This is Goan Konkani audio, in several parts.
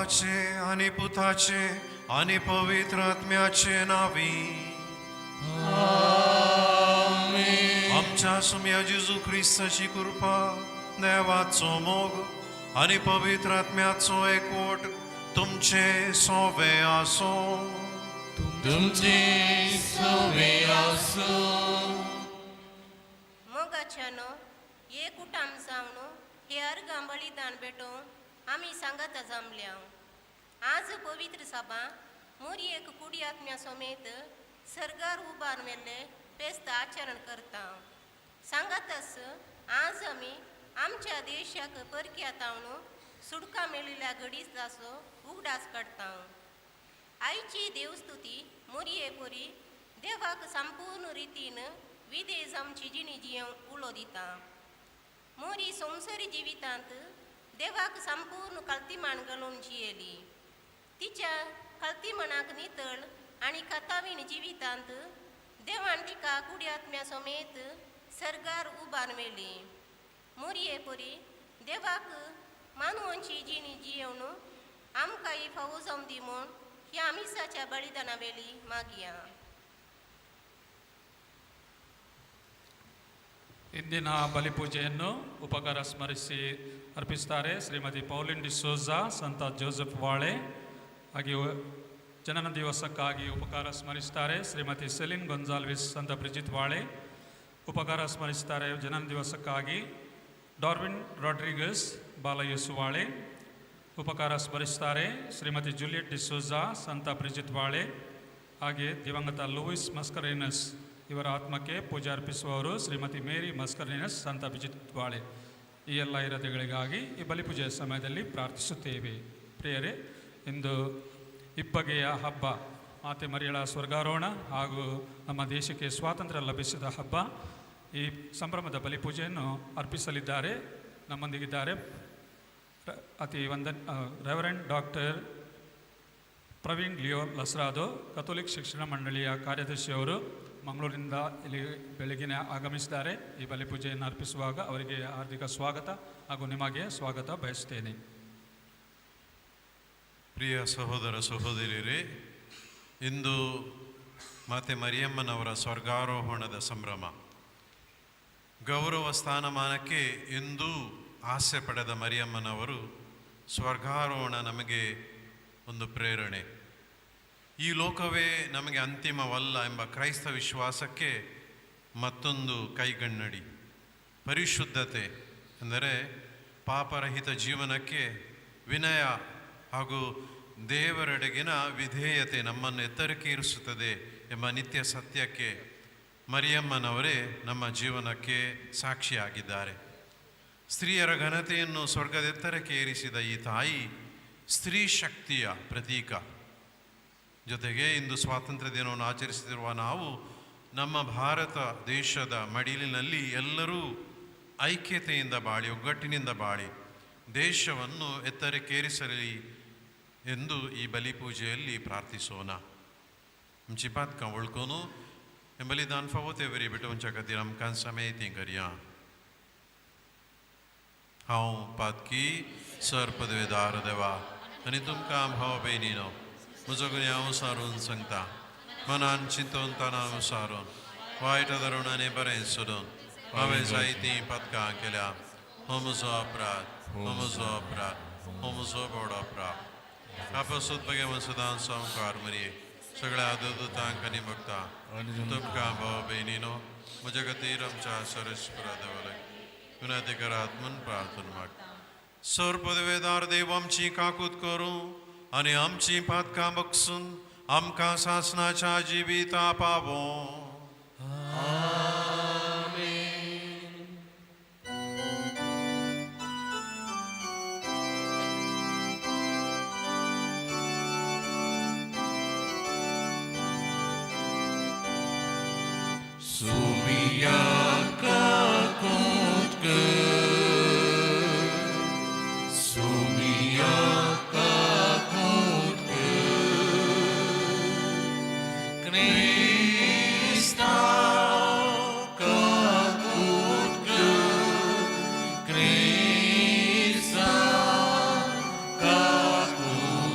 बापाचे आनी पुताचे आनी पवित्र आत्म्याचे नावी. आमच्या सुम्या जेजू क्रिस्ताची कृपा, देवाचो मोग आनी पवित्र आत्म्याचो एकवट तुमचे सोवे आसो. तुमचे सवे आसूं. मोगाच्यानो, एक उठाम जावन हे अर्गां बलिदान भेटोवन आमी सांगाता जमल्या. आज पवित्र सभा मोरयेक कुडी आत्म्या समेत सरगार उबार मेल्ले फेस्त आचरण करता. सांगातच आज आमी आमच्या देशाक परक्या तावन सुटका मेळिल्ल्या घडीचाचो उगडास काडता. आयची देवस्तुती मोरये परी देवाक संपूर्ण रितीन विदेश आमची जिणी जियेवंक उलो दिता. मोरी संवसारी जिवितांत देवाक संपूर्ण कल्तीमान घालून जियेली. तिच्या कल्तीमनाक नितळ आनी कथावीन जिवितांत देवान तिका कुडी आत्म्या समेत सर्गार उबार मेली. मोरये परी देवाक मानवांची जिणी जियेवन आमकां ही फावो जावं दी म्हूण ह्या मिसाच्या बलिदाना वेली मागया. ಇಂದಿನ ಬಲಿಪೂಜೆಯನ್ನು ಉಪಕಾರ ಸ್ಮರಿಸಿ ಅರ್ಪಿಸುತ್ತಾರೆ ಶ್ರೀಮತಿ ಪೌಲಿನ್ ಡಿಸೋಜಾ, ಸಂತ ಜೋಸೆಫ್ ವಾಳೆ. ಹಾಗೆ ಜನನ ದಿವಸಕ್ಕಾಗಿ ಉಪಕಾರ ಸ್ಮರಿಸ್ತಾರೆ ಶ್ರೀಮತಿ ಸೆಲಿನ್ ಗೊಂಜಾಲ್ವಿಸ್, ಸಂತ ಬ್ರಿಜಿತ್ ವಾಳೆ. ಉಪಕಾರ ಸ್ಮರಿಸ್ತಾರೆ ಜನನ ದಿವಸಕ್ಕಾಗಿ ಡಾರ್ವಿನ್ ರಾಡ್ರಿಗಸ್, ಬಾಲಯೇಸು ವಾಳೆ. ಉಪಕಾರ ಸ್ಮರಿಸ್ತಾರೆ ಶ್ರೀಮತಿ ಜೂಲಿಯಟ್ ಡಿಸೋಜಾ, ಸಂತ ಬ್ರಿಜಿತ್ ವಾಳೆ. ಹಾಗೆ ದಿವಂಗತ ಲೂಯಿಸ್ ಮಸ್ಕರೇನಸ್ ಇವರ ಆತ್ಮಕ್ಕೆ ಪೂಜೆ ಅರ್ಪಿಸುವವರು ಶ್ರೀಮತಿ ಮೇರಿ ಮಸ್ಕರೇನಸ್, ಸಂತ ಬ್ರಿಜಿತ್ ವಾಳೆ. ಈ ಎಲ್ಲ ಇರತೆಗಳಿಗಾಗಿ ಈ ಬಲಿಪೂಜೆಯ ಸಮಯದಲ್ಲಿ ಪ್ರಾರ್ಥಿಸುತ್ತೇವೆ. ಪ್ರಿಯರೇ, ಇಂದು ಇಬ್ಬಗೆಯ ಹಬ್ಬ, ಮಾತೆ ಮರಿಯಳ ಸ್ವರ್ಗಾರೋಹಣ ಹಾಗೂ ನಮ್ಮ ದೇಶಕ್ಕೆ ಸ್ವಾತಂತ್ರ್ಯ ಲಭಿಸಿದ ಹಬ್ಬ. ಈ ಸಂಭ್ರಮದ ಬಲಿಪೂಜೆಯನ್ನು ಅರ್ಪಿಸಲಿದ್ದಾರೆ, ನಮ್ಮೊಂದಿಗಿದ್ದಾರೆ ಅತಿ ವಂದನ್ reverend doctor Praveen Leo Lasrado, Catholic ಶಿಕ್ಷಣ ಮಂಡಳಿಯ ಕಾರ್ಯದರ್ಶಿಯವರು ಮಂಗಳೂರಿನಿಂದ ಇಲ್ಲಿ ಬೆಳಗಿನ ಆಗಮಿಸಿದ್ದಾರೆ. ಈ ಬಲಿಪೂಜೆಯನ್ನು ಅರ್ಪಿಸುವಾಗ ಅವರಿಗೆ ಹಾರ್ದಿಕ ಸ್ವಾಗತ ಹಾಗೂ ನಿಮಗೆ ಸ್ವಾಗತ ಬಯಸುತ್ತೇನೆ. ಪ್ರಿಯ ಸಹೋದರ ಸಹೋದರಿಯರೇ, ಇಂದು ಮಾತೆ ಮರಿಯಮ್ಮನವರ ಸ್ವರ್ಗಾರೋಹಣದ ಸಂಭ್ರಮ. ಗೌರವ ಸ್ಥಾನಮಾನಕ್ಕೆ ಎಂದೂ ಆಸೆ ಪಡೆದ ಮರಿಯಮ್ಮನವರು ಸ್ವರ್ಗಾರೋಹಣ ನಮಗೆ ಒಂದು ಪ್ರೇರಣೆ. ಈ ಲೋಕವೇ ನಮಗೆ ಅಂತಿಮವಲ್ಲ ಎಂಬ ಕ್ರೈಸ್ತ ವಿಶ್ವಾಸಕ್ಕೆ ಮತ್ತೊಂದು ಕೈಗನ್ನಡಿ. ಪರಿಶುದ್ಧತೆ ಅಂದರೆ ಪಾಪರಹಿತ ಜೀವನಕ್ಕೆ ವಿನಯ ಹಾಗೂ ದೇವರೆಡೆಗಿನ ವಿಧೇಯತೆ ನಮ್ಮನ್ನು ಎತ್ತರಕ್ಕೇರಿಸುತ್ತದೆ ಎಂಬ ನಿತ್ಯ ಸತ್ಯಕ್ಕೆ ಮರಿಯಮ್ಮನವರೇ ನಮ್ಮ ಜೀವನಕ್ಕೆ ಸಾಕ್ಷಿಯಾಗಿದ್ದಾರೆ. ಸ್ತ್ರೀಯರ ಘನತೆಯನ್ನು ಸ್ವರ್ಗದೆತ್ತರಕ್ಕೆ ಏರಿಸಿದ ಈ ತಾಯಿ ಸ್ತ್ರೀ ಶಕ್ತಿಯ ಪ್ರತೀಕ. ಜೊತೆಗೆ ಇಂದು ಸ್ವಾತಂತ್ರ್ಯ ದಿನವನ್ನು ಆಚರಿಸುತ್ತಿರುವ ನಾವು ನಮ್ಮ ಭಾರತ ದೇಶದ ಮಡಿಲಿನಲ್ಲಿ ಎಲ್ಲರೂ ಐಕ್ಯತೆಯಿಂದ ಬಾಳಿ, ಒಗ್ಗಟ್ಟಿನಿಂದ ಬಾಳಿ ದೇಶವನ್ನು ಎತ್ತರಕ್ಕೇರಿಸಲಿ ಎಂದು ಈ ಬಲಿಪೂಜೆಯಲ್ಲಿ ಪ್ರಾರ್ಥಿಸೋಣ. आमची पातकां वळखून हें बलिदान फावो ते वरी भेटोवच्या खातीर आमकां समेती करया. हांव पातकी सर पदवेदार देवा आनी तुमकां भाव भयणीनो म्हजो गुन्यांव सारून सांगता. मनान चिंतून तनान सारून वायट धरून आनी बरें सोदून हांवें जायतीं पातकां केल्या. हो म्हजो अपराध, हो म्हजो अपराध, हो म्हजो व्हड अपराध. आपसूत बगे सदां सामकार मरये, सगळ्या देवदूतांक आनी भक्ता तुमकां भाव भयणीनो म्हज्या खातीर आमच्या सर्वेस्परा देवाक विनंती करात म्हूण प्रार्थना मागता. सर पदवेदार देव आमची काकूत करूं आनी आमची पातकां बक्षून आमकां सासनाच्या जिविता पावों. Sumia kakut ke, Sumia kakut ke, Krista kakut ke, Krista kakut.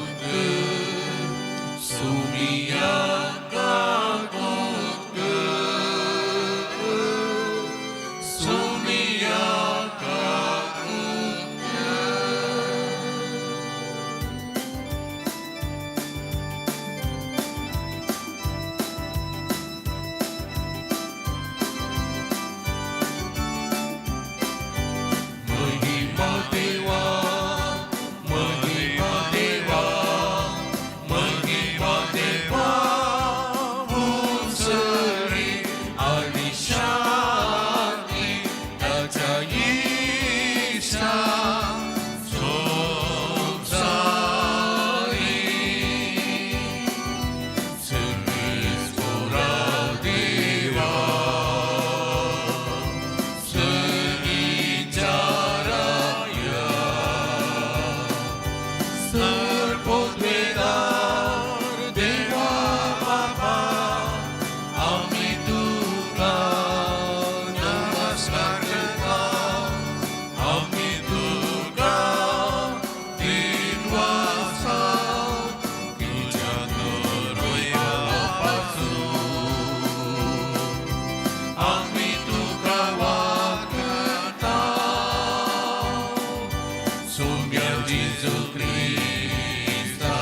Saumya जेजू क्रिस्ता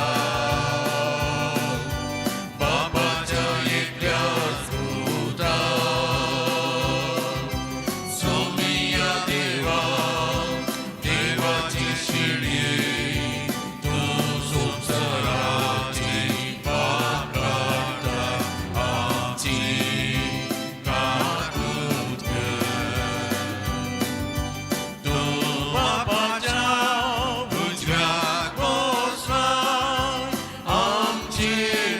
बापाच्या एकल्याच पुता सोमिया देवा देवाची शिळये तूं संवसाराची पाप काडटा आमची काकूत कर. तूं बापाच्या उजव्याक बसला आमचे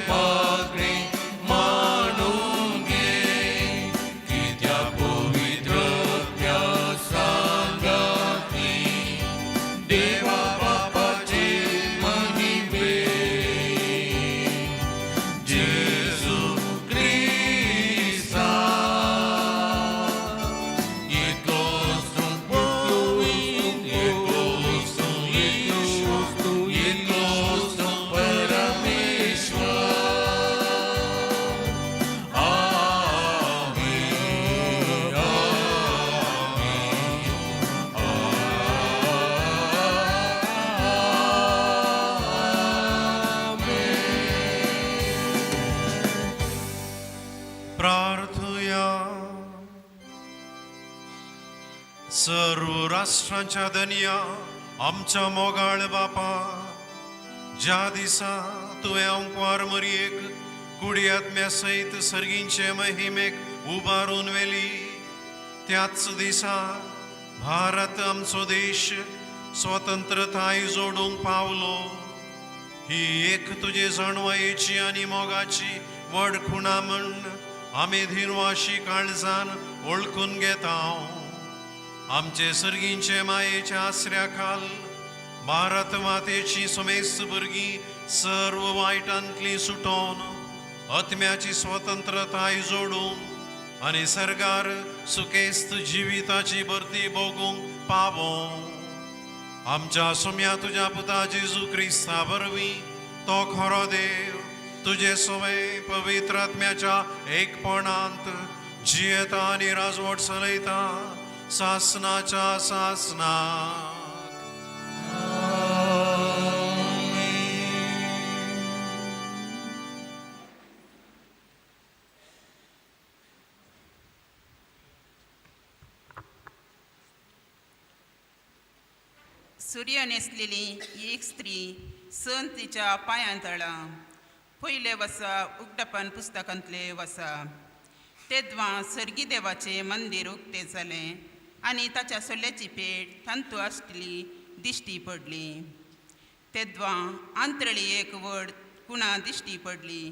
पागडे मांडून घे कित्याक पवित्र त्या सांगाती देवा बापाचे महिमे जेजू क्रिस्ता एकलोच तूं एकलोच तूं ईश्वर एकलोच तूं परमेश्वर. आमेन, आमेन, प्रार्थुया. सर्व राष्ट्रांच्या धनया, आमच्या मोगाळ बापा, ज्या दिसा तुवें अंकवार मरयेक कुडयात्म्या सयत सर्गींचे महिमेक उबारून व्हेली, त्याच दिसा भारत आमचो देश स्वतंत्रताय जोडूंक पावलो. ही एक तुजे जाणवायेची आनी मोगाची व्हड खुणा म्हण आमी धिरवाशी काळजान वळखून घेता. आमचे सर्गींचे मायेच्या आसऱ्या खाल भारत मातेची समेस्त भुरगीं सर्व वायटांतली सुटोवन आत्म्याची स्वतंत्रताय जोडूंक आनी सरकार सुकेस्त जिविताची भरती भोगूंक पावो. आमच्या सुम्या तुज्या पुता जेजू क्रिस्ता वरवीं, तो खरो देव, तुजे सवय पवित्र आत्म्याच्या एकपणांत जियेता आनी राजवट चलयता सासनाच्या सासनाक. सूर्य न्हेसलेली एक स्त्री सन तिच्या पांयांत तळा. पयलें वसा उगडापण पुस्तकांतलें वसा. तेद्वां सर्गी देवाचें मंदीर उक्तें जालें आनी ताच्या सोल्याची पेट तांतू आसली दिश्टी पडली. तेद्वां आंतरळी एक व्हड कुणा दिश्टी पडली.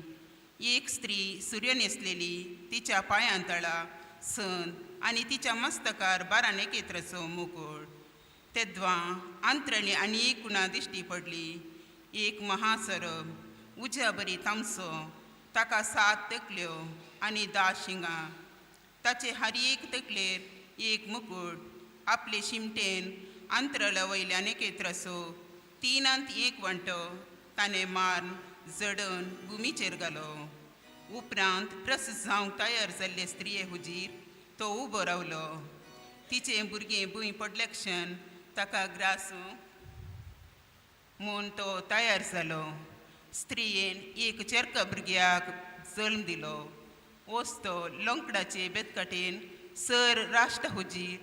एक स्त्री सूर्य न्हेसलेली, तिच्या पांयांत तळा सन आनी तिच्या मस्तकार 12 नेकेत्राचो मुकूट. तेद्वां आंतरणी आनी एक कुणा दिश्टी पडली. एक महासरप उज्या बरी तामसो, ताका 7 तकल्यो आनी 10 शिंगां. ताचे हर एक तकलेर एक मुकूट. आपले शिमटेन आंतरळा वयल्यान एकेत्रसो 1/3 वांटो ताणें मारून जडोवन भुमीचेर घालो. उपरांत प्रस जावंक तयार जाल्ले स्त्रिये हुजीर तो उबो रावलो. तिचें भुरगें भूंय पडले क्षण ताका ग्रासूं म्हूण तो तयार जालो. स्त्रियेन एक चेरका भुरग्याक जल्म दिलो. वस्तो लोंकडाचे बेतकाटेन सर राष्ट्र हुजीर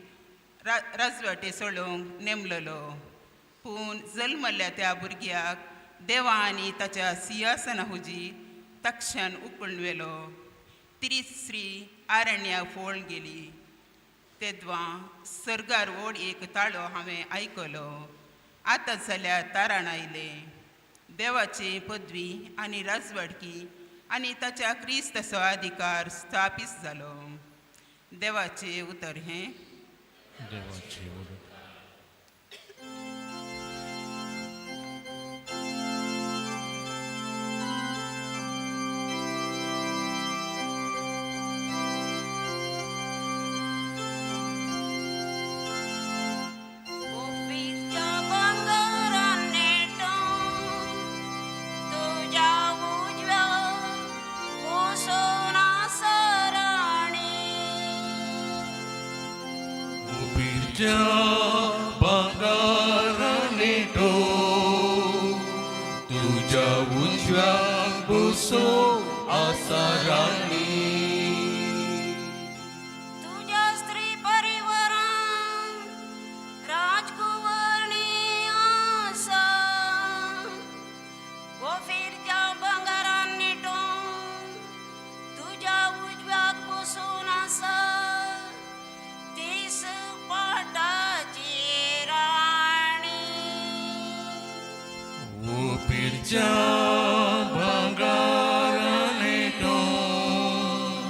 राजवाटे सोडोवंक नेमलेलो. पूण जल्मल्ल्या त्या भुरग्याक देवा आनी ताच्या सिंहासना हुजीर तक्षण उकळून व्हेलो. ती स्त्री आरण्या फोळ गेली. तेद्वां सर्गार व्हड एक ताळो हांवें आयकलो. आतां जाल्यार तारण आयलें. देवाची पदवी आनी राजवाडकी आनी ताच्या क्रिस्ताचो अधिकार स्थापीत जालो. देवाचें उतर हें. देवाची उतर. ओफिसच्या भांगरान नेटून तुज्या उजव्या बसून आसराणी. उबीरच्या भांगरान उजव्याक बसून आसा राणी. तुज्या स्त्री परिवारान राजकुंवरणी आसा, ओफिरच्या भांगरान नेटोवन तुज्या उजव्याक बसून आसा तीस पाटाची राणी. ओपीरच्या भांगरान नेटोवन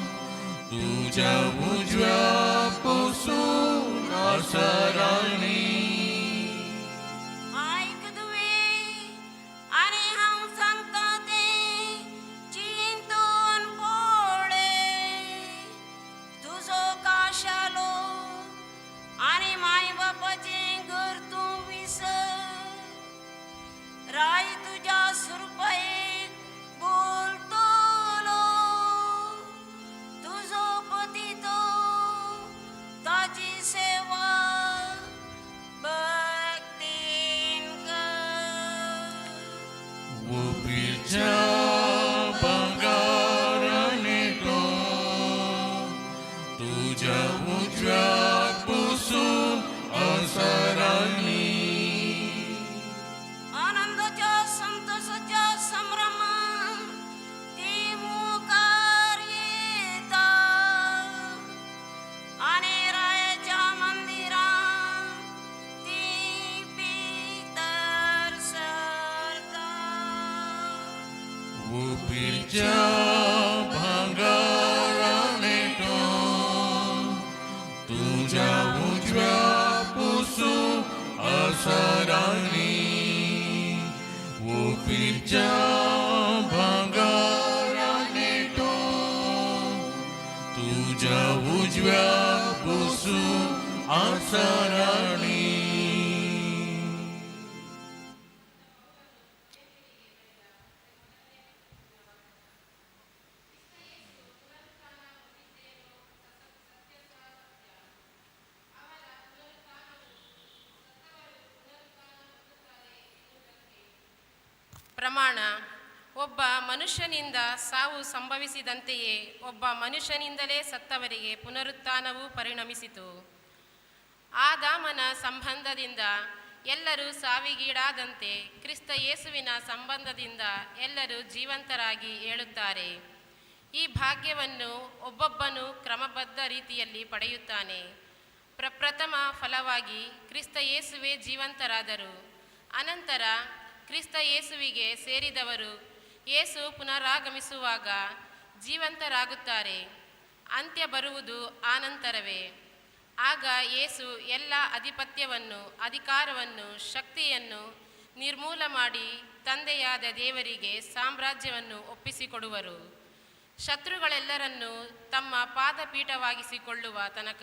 तुज्या उजव्याक बसून आसा राणी. आयक तुवें आनी हांव सांगता तें चिंतून पळय, तुजो काशालो आनी माय बापाचें घर तूं विसर, राय तुज्या सुरपायेक बोलतलो, तुजो पती तो ताजी सेवा भक्तीन कर. ओपीरच्या भांगरान नेटोवन तुज्या उजव्याक बसून आसा राणी. आनंदाच्या संतोषाच्या संभ्रमान ती मुखार येता आनी रायाच्या मंदिरान ती भितर सरता. ओपीरच्या भांगरान नेटोवन तुज्या उजव्याक बसून आसा राणी. ओपीरच्या भांगरान नेटोवन तुज्या उजव्याक बसून आसा राणी. ಪ್ರಮಾಣ. ಒಬ್ಬ ಮನುಷ್ಯನಿಂದ ಸಾವು ಸಂಭವಿಸಿದಂತೆಯೇ ಒಬ್ಬ ಮನುಷ್ಯನಿಂದಲೇ ಸತ್ತವರಿಗೆ ಪುನರುತ್ಥಾನವೂ ಪರಿಣಮಿಸಿತು. ಆದಾಮನ ಸಂಬಂಧದಿಂದ ಎಲ್ಲರೂ ಸಾವಿಗೀಡಾದಂತೆ ಕ್ರಿಸ್ತ ಯೇಸುವಿನ ಸಂಬಂಧದಿಂದ ಎಲ್ಲರೂ ಜೀವಂತರಾಗಿ ಏಳುತ್ತಾರೆ. ಈ ಭಾಗ್ಯವನ್ನು ಒಬ್ಬೊಬ್ಬನು ಕ್ರಮಬದ್ಧ ರೀತಿಯಲ್ಲಿ ಪಡೆಯುತ್ತಾನೆ. ಪ್ರಪ್ರಥಮ ಫಲವಾಗಿ ಕ್ರಿಸ್ತ ಯೇಸುವೇ ಜೀವಂತರಾದರು. ಅನಂತರ ಕ್ರಿಸ್ತ ಯೇಸುವಿಗೆ ಸೇರಿದವರು ಯೇಸು ಪುನರಾಗಮಿಸುವಾಗ ಜೀವಂತರಾಗುತ್ತಾರೆ. ಅಂತ್ಯ ಬರುವುದು ಆನಂತರವೇ. ಆಗ ಯೇಸು ಎಲ್ಲ ಆಧಿಪತ್ಯವನ್ನು, ಅಧಿಕಾರವನ್ನು, ಶಕ್ತಿಯನ್ನು ನಿರ್ಮೂಲ ಮಾಡಿ ತಂದೆಯಾದ ದೇವರಿಗೆ ಸಾಮ್ರಾಜ್ಯವನ್ನು ಒಪ್ಪಿಸಿಕೊಡುವರು. ಶತ್ರುಗಳೆಲ್ಲರನ್ನೂ ತಮ್ಮ ಪಾದಪೀಠವಾಗಿಸಿಕೊಳ್ಳುವ ತನಕ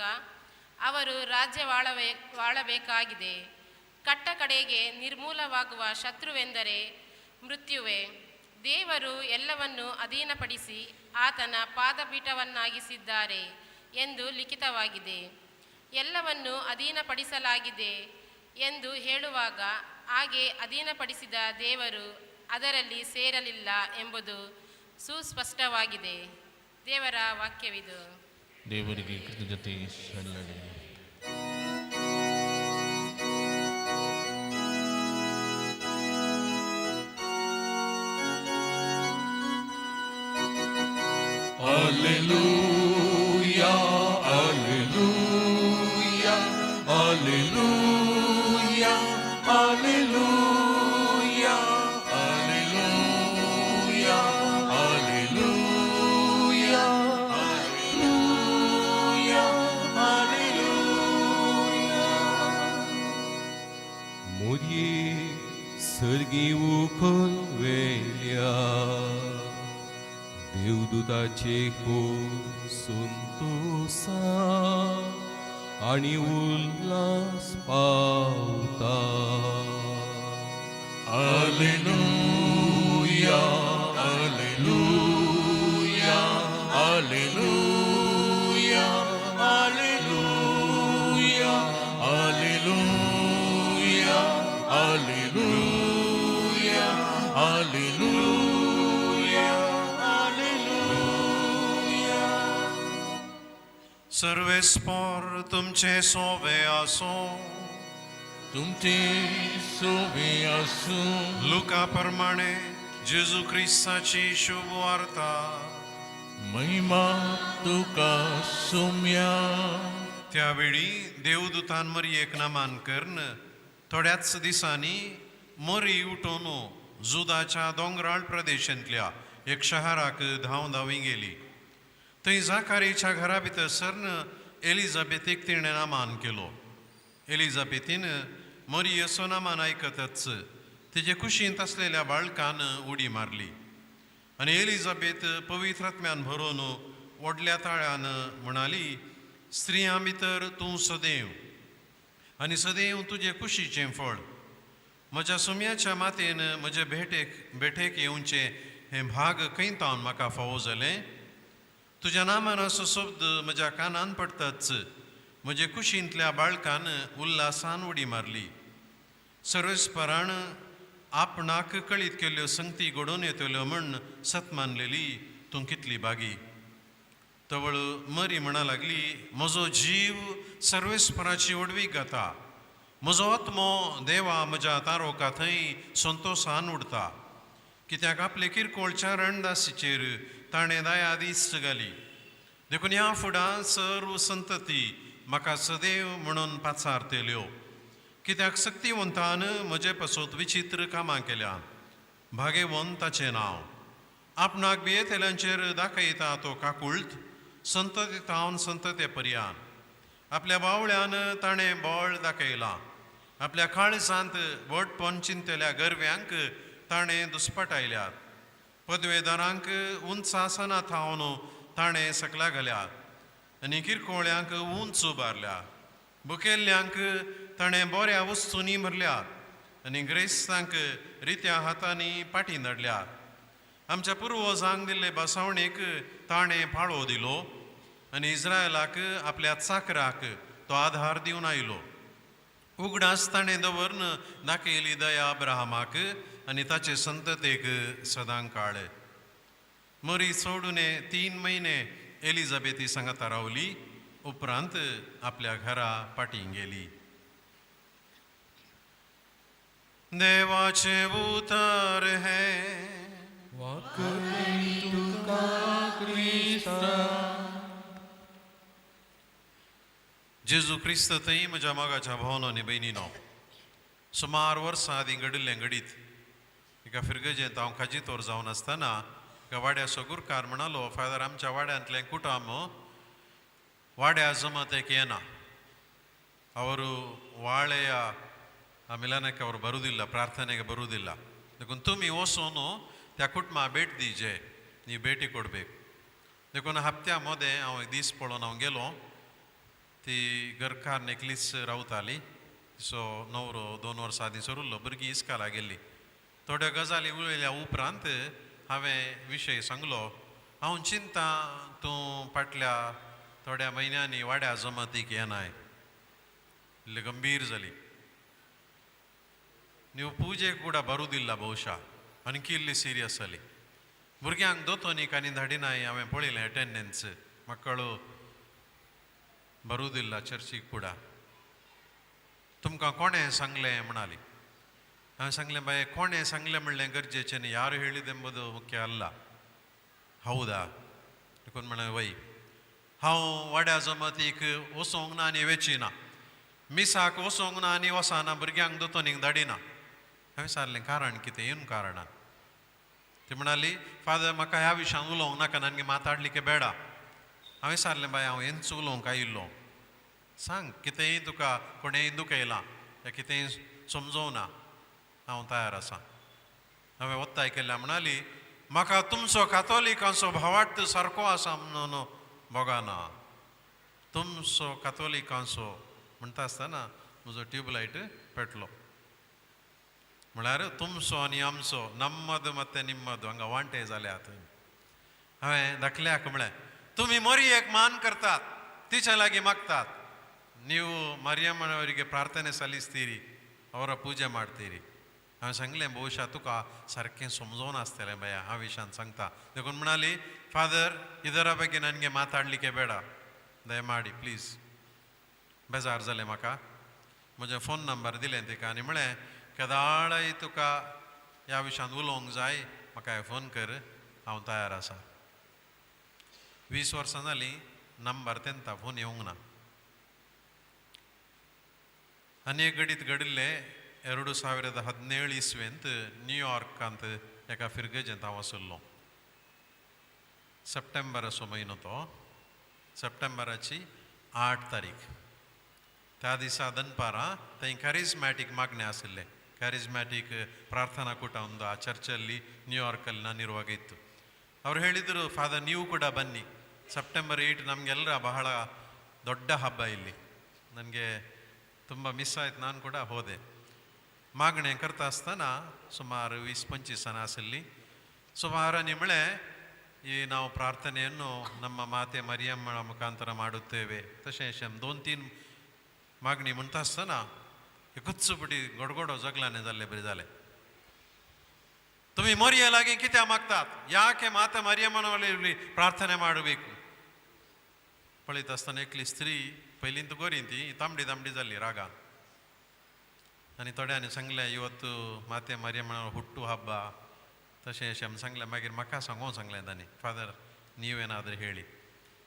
ಅವರು ರಾಜ್ಯವಾಳಬೇಕಾಗಿದೆ. ಕಟ್ಟ ಕಡೆಗೆ ನಿರ್ಮೂಲವಾಗುವ ಶತ್ರುವೆಂದರೆ ಮೃತ್ಯುವೇ. ದೇವರು ಎಲ್ಲವನ್ನೂ ಅಧೀನಪಡಿಸಿ ಆತನ ಪಾದಪೀಠವನ್ನಾಗಿಸಿದ್ದಾರೆ ಎಂದು ಲಿಖಿತವಾಗಿದೆ. ಎಲ್ಲವನ್ನು ಅಧೀನಪಡಿಸಲಾಗಿದೆ ಎಂದು ಹೇಳುವಾಗ ಹಾಗೆ ಅಧೀನಪಡಿಸಿದ ದೇವರು ಅದರಲ್ಲಿ ಸೇರಲಿಲ್ಲ ಎಂಬುದು ಸುಸ್ಪಷ್ಟವಾಗಿದೆ. ದೇವರ ವಾಕ್ಯವಿದು. ದೇವರಿಗೆ ಕೃತಜ್ಞತೆ ಸಲ್ಲಲಿ. Alleluia, Alleluia, Alleluia, Alleluia, Alleluia, Alleluia, Alleluia, Alleluia. मोरये सर्गी उखल वेल्या देवदूताचे कोर संतोसा आनी उल्हास पावता. Alleluia, Alleluia, Alleluia, Alleluia, Alleluia, Alleluia, Alleluia. सर्वेस्पोर तुमचे सोवे आसो. तुमचे सोबे आसूं. लुका प्रमाणे जेजू क्रिस्ताची शुभ वार्ता. महिमा तुका सोम्या. त्यावेळी देवदूतान मरियेक नामान करन थोड्याच दिसांनी मरी उठोवन जुदाच्या दोंगराळ प्रदेशांतल्या एक शहराक धांव धांवी गेली. थंय जाकारीच्या घरा भितर सरन एलिझाबेथीक तिणें नामान केलो. एलिझाबेथीन मरियेचो नामान आयकतच तिचे कुशींत आसलेल्या बाळकान उडी मारली आनी एलिझाबेथ पवित्र आत्म्यान भरून व्हडल्या ताळ्यान म्हणाली, स्त्रियां भितर तूं सदैव आनी सदैव तुजे कुशीचें फळ. म्हज्या सुम्याच्या मातेन म्हजे भेटेक भेटेक येवचें हें भाग खंय तावन म्हाका फावो जालें? तुज्या नामानाचो शब्द म्हज्या कानान पडटाच म्हजे कुशींतल्या बाळकान उल्हासान उडी मारली. सर्वेस्परान आपणाक कळीत केल्ल्यो संगती घडोवन येतल्यो म्हण सत मानलेली तूं कितली बागी. तवळ मरी म्हणा लागली, म्हजो जीव सर्वेस्पराची व्हडवीक गाता, म्हजो आत्मो देवा म्हज्या तारोका थंय संतोसान उडता, कित्याक आपले किरकोळच्या रणदासीचेर ताणें दया दीस घाली. देखून ह्या फुडां सर्व संतती म्हाका सदैव म्हणून पाचारतल्यो, कित्याक सक्तिवंतान म्हजे पासत विचित्र कामां केल्या. भागेवंत ताचें नांव. आपणाक भियेतल्यांचेर दाखयता तो काकुळट संतती तावन संतते पर्यान. आपल्या बावळ्यान ताणें बळ दाखयलां, आपल्या काळजांत व्हडपण चिंतल्या गरव्यांक ताणें दुस्पटायल्यात. पदवेदारांक उंच आसना थावन ताणें सकला घाल्यात आनी किरकोळ्यांक उंच उबारल्यात. बुकेल्ल्यांक ताणें बऱ्या वस्तूंनी भरल्यात आनी ग्रेस्तांक रित्या हातांनी पाटी धाडल्यात. आमच्या पुर्वजांक दिल्ले बसावणेक ताणें पाळो दिलो आनी इस्रायलाक आपल्या चाकराक तो आधार दिवन आयलो. उगडास ताणें दवरून दाखयली दया अब्राहमाक आनी ताचे संततेक सदां काळ. मरी सोडून 3 म्हयने एलिझाबेथी सांगाता रावली, उपरांत आपल्या घरा पाटी गेली. देवाचें उतर हें. वाकडी तुका क्रिस्ता. जेजू क्रिस्त थंय म्हज्या मोगाच्या भावनो आनी भयणीनो, सुमार वर्सां आदीं घडिल्लें घडीत एका फिरगजेंत हांव खाजीतोर जावन आसतना एका वाड्याचो गुरकार म्हणालो, फादर आमच्या वाड्यांतलें कुटुंब वाड्या जमातेक येना, ಅವರು ವಾಳೆಯ ಆ ಮಿಲನಕ್ಕೆ ಅವರು ಬರುವುದಿಲ್ಲ, ಪ್ರಾರ್ಥನೆಗೆ ಬರುವುದಿಲ್ಲ. देखून तुमी वचून त्या कुटुंबा भेट दिजे, नी भेटी ಕೊಡಬೇಕು. देखून हप्त्या मदें हांव एक दीस पळोवन हांव गेलो. ती घरकार एकलीच रावताली, सो नवरो 2 वर्सां आदीं सरुल्लो, भुरगीं इस्काला गेल्ली. थोड्यो गजाली उलयल्या उपरांत हांवें विशय सांगलो, हांव चिंता तूं फाटल्या थोड्या म्हयन्यांनी वाड्या जमातीक येनाय. ಇಲ್ಲಿ ಗಂಭೀರ जाली. ನೀವು ಪೂಜೆ ಕೂಡ ಬರುವುದಿಲ್ಲ ಬಹುಶಃ, आनी इल्ली सिरियस जाली. भुरग्यांक दोतोनीक आनी धाडिनाय, हांवें पळयलें अटेंडन्स, मक्कಳು ಬರುವುದಿಲ್ಲ ಚರ್ಚಿಗೆ ಕೂಡ. तुमकां कोणें सांगलें म्हणाली. हांवें सांगलें, बाये कोणें सांगलें म्हणलें गरजेचें न्ही, ಯಾರು ಹೇಳಿದೆಂಬುದು ಮುಖ್ಯ ಅಲ್ಲ. ಹೌದಾ? देखून म्हणलें वय, हांव वाड्या जमातीक वचोंक ना आनी वेची ना, मिसाक वचोंक ना आनी वचना, भुरग्यांक दोतोनीक धाडिना. हांवें विचारलें, कारण कितें? येवन कारणान ती म्हणाली, फादर म्हाका ह्या विशयान उलोवंक नाका, आनी माताडलिके बेडा. हांवें विचारलें, बाय हांव हेंच उलोवंक आयिल्लो, सांग कितेंय तुका कोणेंय दुखयलां या कितेंय समजोवना, हांव तयार आसा. हांवें ಒತ್ತಾय केल्या. म्हणाली, म्हाका तुमचो कातोलिकांचो भावार्थ सारको आसा म्हणून भोगाना. तुमचो कातोलिकांचो म्हणटा आसतना म्हजो ट्यूबलायट पेटलो. म्हळ्यार तुमचो आनी आमचो, नम्मद मत्ते निम्मद हांगा वांटे जाल्यात. हांवें धाकल्याक म्हळें, तुमी मरियेक मान करतात, तिच्या लागीं मागतात, ನೀವು ಮರಿಯಮ್ಮನವರಿಗೆ ಪ್ರಾರ್ಥನೆ ಸಲ್ಲಿಸ್ತೀರಿ, ಅವರ ಪೂಜೆ ಮಾಡ್ತೀರಿ. हांवें सांगलें, बहुशा तुका सारकें समजोन आसतलें बाया ह्या विशयान सांगता. देखून म्हणाली, फादर ಇದರ ಬಗ್ಗೆ ನನಗೆ ಮಾತಾಡಲಿಕ್ಕೆ ಬೇಡ. ದಯಮಾಡಿ ಪ್ಲೀಸ್. बेजार जालें म्हाका. म्हजें फोन नंबर दिलें तिका आनी म्हळें केदाळय तुका ह्या विशयान उलोवंक जाय म्हाका फोन कर, हांव तयार आसा. 20 वर्सां जालीं नंबर तेंता फोन येवंक ना. आनी एक घडीत घडिल्लें 2017 इस्वेंत न्यूयॉर्कांत एका फिरगजेंत हांव आशिल्लो. सप्टेंबराचो म्हयनो तो, सप्टेंबराची 8 तारीख. त्या दिसा दनपारां थंय कॅरिज्मॅटीक मागणें आशिल्लें. ಕ್ಯಾರಿಸ್ಮ್ಯಾಟಿಕ್ ಪ್ರಾರ್ಥನಾ ಕೂಟ ಒಂದು ಆ ಚರ್ಚಲ್ಲಿ ನ್ಯೂಯಾರ್ಕಲ್ಲಿ ನಾನಿರುವಾಗ ಇತ್ತು. ಅವರು ಹೇಳಿದರು, ಫಾದರ್ ನೀವು ಕೂಡ ಬನ್ನಿ, ಸೆಪ್ಟೆಂಬರ್ 8 ನಮಗೆಲ್ಲರ ಬಹಳ ದೊಡ್ಡ ಹಬ್ಬ ಇಲ್ಲಿ. ನನಗೆ ತುಂಬ ಮಿಸ್ ಆಯ್ತು, ನಾನು ಕೂಡ ಹೋದೆ. मागणें करता आसतना सुमार 20-25 जाणां आशिल्लीं. ಸುಮಾರು ನಿಮಳೆ ಈ ನಾವು ಪ್ರಾರ್ಥನೆಯನ್ನು ನಮ್ಮ ಮಾತೆ ಮರಿಯಮ್ಮನ ಮುಖಾಂತರ ಮಾಡುತ್ತೇವೆ तशें 2-3 मागणी म्हणटा आसतना एकूच पटी गोडगोडो जगलाने जाल्ले बरें जालें. तुमी मोरये लागीं कित्याक मागतात, ಯಾಕೆ ಮಾತೆ ಮರಿಯಮ್ಮನವಲ್ಲಿ ಪ್ರಾರ್ಥನೆ ಮಾಡಬೇಕು? पळयत आसतना एकली स्त्री पयलींत गोरी ती तांबडी तांबडी जाल्ली रागान. आनी थोड्यांनी सांगलें ಇವತ್ತು ಮಾತೆ ಮರಿಯಮ್ಮನ ಹುಟ್ಟು ಹಬ್ಬ तशें अशें आमी सांगलें. मागीर म्हाका सांगोंक सांगलें तांणी, फादर नीव ಏನಾದರೂ ಹೇಳಿ.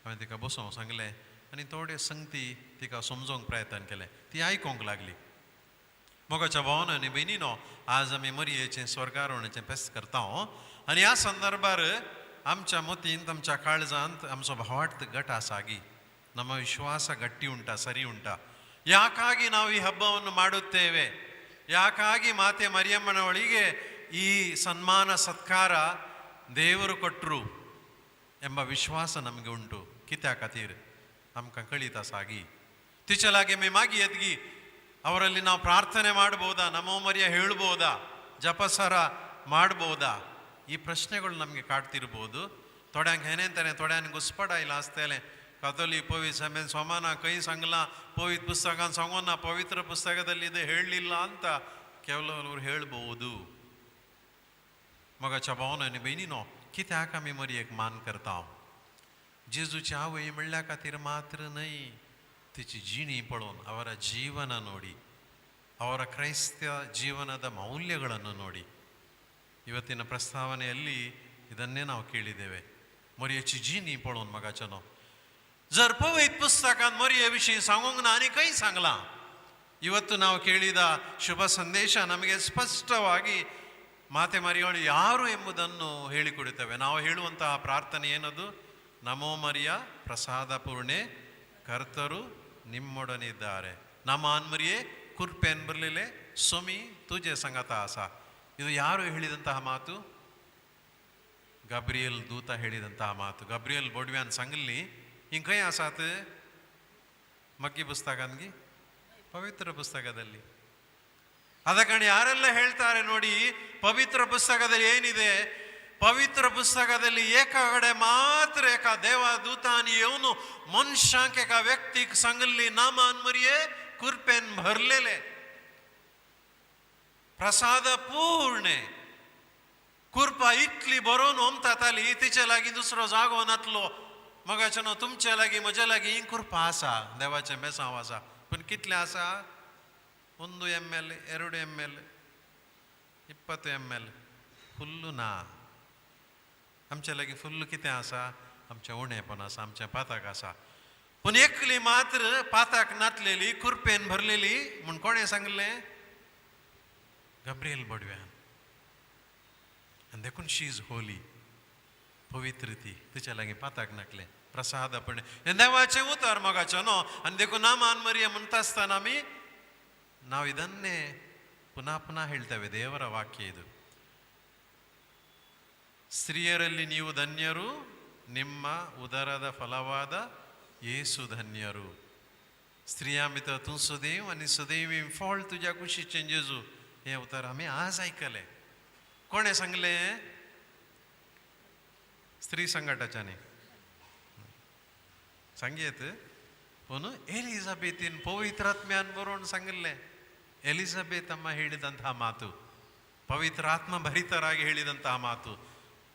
हांवें तिका बसोवंक सांगलें आनी थोडे संगती तिका समजोवंक प्रयत्न केलें. ती आयकोंक लागली. मोगाच्या भावानो आनी भयणीनो, आज आमी मरयेचें स्वर्गारोहणाचें फेस्त करता आनी ह्या संदर्भार आमच्या मतींत आमच्या काळजांत आमचो भावार्थ गट आसा गी, ನಮ್ಮ ವಿಶ್ವಾಸ ಗಟ್ಟಿ ಉಂಟಾ, ಸರಿ ಉಂಟಾ? ಯಾಕಾಗಿ ನಾವು ಈ ಹಬ್ಬವನ್ನು ಮಾಡುತ್ತೇವೆ? ಯಾಕಾಗಿ ಮಾತೆ ಮರಿಯಮ್ಮನವಳಿಗೆ ಈ ಸನ್ಮಾನ ಸತ್ಕಾರ ದೇವರು ಕೊಟ್ಟರು ಎಂಬ ವಿಶ್ವಾಸ ನಮಗೆ ಉಂಟು. कित्या खातीर आमकां कळीत आसा गी? तिचे लागीं आमी मागीर येतगी, ಅವರಲ್ಲಿ ನಾವು ಪ್ರಾರ್ಥನೆ ಮಾಡ್ಬೋದಾ, ನಮೋ ಮರಿಯ ಹೇಳ್ಬೋದಾ, ಜಪಸರ ಮಾಡ್ಬೋದಾ? ಈ ಪ್ರಶ್ನೆಗಳು ನಮಗೆ ಕಾಡ್ತಿರ್ಬೋದು. थोड्यांक हें ताणें थोड्यांनी घुसपडायला आसतलें. ಕಥೋಲಿ ಪವಿತ್ರ ಸಮೇನ್ ಸಮಾನ ಕೈ ಸಂಗಲ ಪವಿತ್ರ ಪುಸ್ತಕ ಸಂಗೋನ ಪವಿತ್ರ ಪುಸ್ತಕದಲ್ಲಿ ಇದು ಹೇಳಲಿಲ್ಲ ಅಂತ ಕೆಲವರು ಹೇಳ್ಬೋದು. मोगाच्या भावानो आनी भयणीनो, कित्याक आमी मरयेक मान करता? जेजूची आवय म्हणल्या खातीर मात्र न्हय, तिची जिणी पळोवन, ಅವರ ಜೀವನ ನೋಡಿ, ಅವರ ಕ್ರೈಸ್ತ ಜೀವನದ ಮೌಲ್ಯಗಳನ್ನು ನೋಡಿ. ಇವತ್ತಿನ ಪ್ರಸ್ತಾವನೆಯಲ್ಲಿ ಇದನ್ನೇ ನಾವು ಕೇಳಿದ್ದೇವೆ. मरयेची जिणी पळोवन मोगाच्यानो, जर पवित्र पुस्तकान मरये विशीं सांगूंक ना आनी खंय सांगलां? ಇವತ್ತು ನಾವು ಕೇಳಿದ ಶುಭ ಸಂದೇಶ ನಮಗೆ ಸ್ಪಷ್ಟವಾಗಿ ಮಾತೆ ಮರಿಯಳು ಯಾರು ಎಂಬುದನ್ನು ಹೇಳಿಕೊಡುತ್ತೇವೆ. ನಾವು ಹೇಳುವಂತಹ ಪ್ರಾರ್ಥನೆ ಏನದು? ನಮೋ ಮರಿಯ ಪ್ರಸಾದ ಪೂರ್ಣೆ, ಕರ್ತರು ನಿಮ್ಮೊಡನಿದ್ದಾರೆ. ನಮಾನ್ ಮರಿಯೇ ಕುರ್ಪೆನ್ ಬರ್ಲಿಲೆ ಸೊಮಿ ತುಜೆ ಸಂಗತ ಆಸ. ಇದು ಯಾರು ಹೇಳಿದಂತಹ ಮಾತು? ಗಬ್ರಿಯಲ್ ದೂತ ಹೇಳಿದಂತಹ ಮಾತು. ಗಬ್ರಿಯಲ್ बोडव्यान सांगली हिंग खंय आसात? ಮಗ್ಗಿ ಪುಸ್ತಕ ಪವಿತ್ರ ಪುಸ್ತಕದಲ್ಲಿ. ಆದ ಕಾರಣ ಯಾರೆಲ್ಲ ಹೇಳ್ತಾರೆ ನೋಡಿ, ಪವಿತ್ರ ಪುಸ್ತಕದಲ್ಲಿ ಏನಿದೆ? ಪವಿತ್ರ ಪುಸ್ತಕದಲ್ಲಿ ಏಕಗಡೆ ಮಾತ್ರ ಏಕ ದೇವದೂತಾನಿ येवन मनशांक एका व्यक्तीक सांगल्ली, नामान मरिये कुरपेन भरलेले, प्रसाद पूर्णे. कुरपा इतली बरोवन ओमताताली, तिचे लागीं दुसरो जागो नातलो. मगाच्यानो तुमचे लागीं म्हजे लागीं ही कुरपा आसा, देवाचें बेसांव आसा, पूण कितलें आसा? 1 ML, 2 ML, 20 ML, फुल्ल ना. आमचे लागीं फुल्ल कितें आसा? आमचें उणेपण आसा, आमचें पाताक आसा. पूण एकली मात्र पाताक नातलेली, कुरपेन भरलेली म्हूण कोणें सांगलें? गब्रियल बोडव्यान. आनी देखून शी is Holi, पवित्र ती, तिच्या लागीं पाताक नाकलें, प्रसाद आपण हें देवाचें उतर मोगाचें न्हू. आनी देखून नामान मरिया म्हणटा आसतना आमी ನಾವು ಇದನ್ನೇ ಪುನಃ ಪುನಃ ಹೇಳ್ತೇವೆ. ದೇವರ ವಾಕ್ಯ ಇದು. ಸ್ತ್ರೀಯರಲ್ಲಿ ನೀವು ಧನ್ಯರು, ನಿಮ್ಮ ಉದರದ ಫಲವಾದ ಯೇಸು ಧನ್ಯರು. स्त्रियां भितर तूं सदैव आनी सदैव फळ तुज्या कुशीचें जेजू. हें उतर आमी आज आयकलें. कोणें सांगलें? स्त्री संघटाच्यानी सांगयेत, पूण ಎಲಿಜಬೆತಿನ್ ಪವಿತ್ರಾತ್ಮ್ಯಾನ್ ಬರೋಣ सांगिल्लें. ಎಲಿಜಬೆತ್ ಅಮ್ಮ ಹೇಳಿದಂತಹ ಮಾತು, ಪವಿತ್ರಾತ್ಮ ಭರಿತರಾಗಿ ಹೇಳಿದಂತಹ ಮಾತು.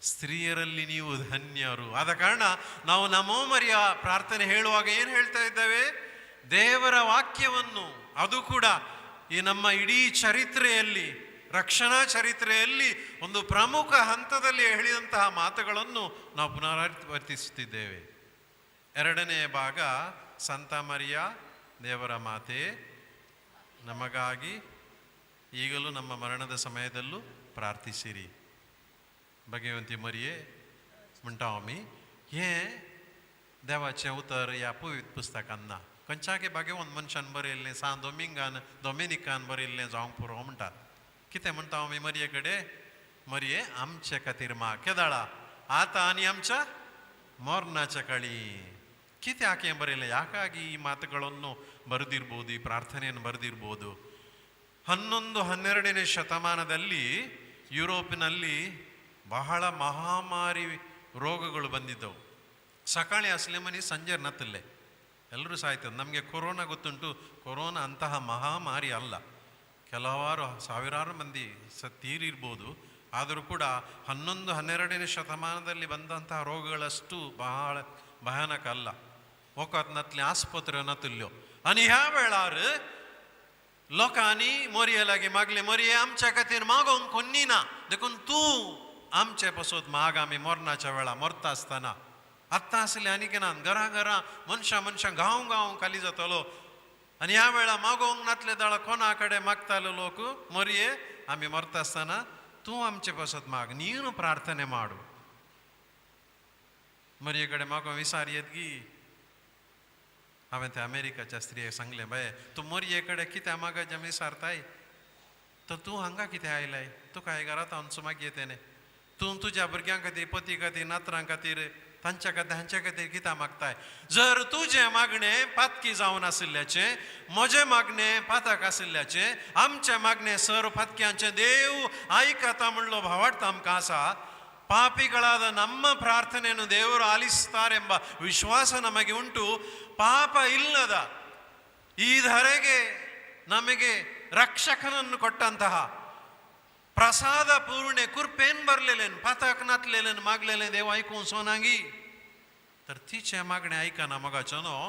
ಸ್ತ್ರೀಯರಲ್ಲಿ ನೀವು ಧನ್ಯರು. ಆದ ಕಾರಣ ನಾವು ನಮೋ ಮರಿಯ ಪ್ರಾರ್ಥನೆ ಹೇಳುವಾಗ ಏನು ಹೇಳ್ತಾ ಇದ್ದೇವೆ? ದೇವರ ವಾಕ್ಯವನ್ನು, ಅದು ಕೂಡ ಈ ನಮ್ಮ ಇಡೀ ಚರಿತ್ರೆಯಲ್ಲಿ, ರಕ್ಷಣಾ ಚರಿತ್ರೆಯಲ್ಲಿ ಒಂದು ಪ್ರಮುಖ ಹಂತದಲ್ಲಿ ಹೇಳಿದಂತಹ ಮಾತುಗಳನ್ನು ನಾವು ಪುನರಾವರ್ತಿಸುತ್ತಿದ್ದೇವೆ. ಎರಡನೆಯ ಭಾಗ, ಸಂತ ಮರಿಯ ದೇವರ ಮಾತೆ ನಮಗಾಗಿ ಈಗಲೂ ನಮ್ಮ ಮರಣದ ಸಮಯದಲ್ಲೂ ಪ್ರಾರ್ಥಿಸಿರಿ. भगवंती मरिये म्हणटा आमी, हें देवाचें उतर ह्या पवित्र पुस्तकान ना. खंयच्याय भाग्यवंत मनशान बरयल्लें, सान दोमिंगान दोमिनिकान बरयल्लें जावंक पुरो म्हणटात. कितें म्हणटा आमी मरिये कडेन? मरिये आमचे खातीर माग, केदाळा आतां आनी आमच्या मरणाच्या काळी. कित्याक हें ಬರೆಯಲ್ಲ? ಯಾಕಾಗಿ ಈ ಮಾತುಗಳನ್ನು ಬರೆದಿರ್ಬೋದು, ಈ ಪ್ರಾರ್ಥನೆಯನ್ನು ಬರೆದಿರ್ಬೋದು? 11, 12ನೇ ಶತಮಾನದಲ್ಲಿ ಯುರೋಪಿನಲ್ಲಿ ಬಹಳ ಮಹಾಮಾರಿ ರೋಗಗಳು ಬಂದಿದ್ದವು. ಸಕಾಳಿ ಅಸಲೆ ಮನಿ ಸಂಜೆ ನತ್ತಲ್ಲೆ ಎಲ್ಲರೂ ಸಾಯ್ತದೆ. ನಮಗೆ ಕೊರೋನಾ ಗೊತ್ತುಂಟು. ಕೊರೋನಾ ಅಂತಹ ಮಹಾಮಾರಿ ಅಲ್ಲ, ಕೆಲವಾರು ಸಾವಿರಾರು ಮಂದಿ ತೀರಿರ್ಬೋದು. ಆದರೂ ಕೂಡ 11, 12ನೇ ಶತಮಾನದಲ್ಲಿ ಬಂದಂತಹ ರೋಗಗಳಷ್ಟು ಬಹಳ ಭಯಾನಕ ಅಲ್ಲ. वखद नातलें, आस्पत्र्यो नातिल्ल्यो आनी ह्या वेळार लोकांनी मोरये लागीं मागलें, मोरये आमच्या खातीर मागोवंक कोन्नी ना, देखून तूं आमचे पसत माग, आमी मरणाच्या वेळा मरता आसतना. आत्तां आसलें आनी ना, घरां घरां मनशां मनशां गांव गांव खाली जातलो. आनी ह्या वेळा मागोवंक नातले दाळा कोणा कडेन मागताले लोक, मोरये आमी मरता आसतना तूं आमचे पसत माग, नीनु प्रार्थने माडू. मरये कडेन मागोवंक विसार येत गी. हांवें त्या अमेरिकाच्या स्त्रियेक सांगलें, बाये तूं मोरये कडेन कित्याक मागत विसारताय, तर तूं हांगा कितें आयलाय? तुका हे घरांत आमचो मागीर तेणें तूं तुज्या भुरग्यां खातीर, पती खातीर, नातरां खातीर, तांच्या खातीर, हांच्या खातीर कित्याक मागताय? जर तुजें मागणें पातकी जावन आशिल्ल्याचें, म्हजें मागणें पातक आशिल्ल्याचें, आमचें मागणें सर पातक्यांचें देव आयकता म्हणलो भावार्थ आमकां आसा. ಪಾಪಿಗಳಾದ ನಮ್ಮ ಪ್ರಾರ್ಥನೆಯನ್ನು ದೇವರು ಆಲಿಸ್ತಾರೆಂಬ ವಿಶ್ವಾಸ ನಮಗೆ ಉಂಟು. ಪಾಪ ಇಲ್ಲದ ಈ ಧರೆಗೆ ನಮಗೆ ರಕ್ಷಕನನ್ನು ಕೊಟ್ಟಂತಹ ಪ್ರಸಾದ ಪೂರ್ಣೆ कुरपेन भरलेलेन पातक नातलेलेन मागलेलें देव आयकून सोनांगी, तर तिचें मागणें आयकना मोगाचो न्हू,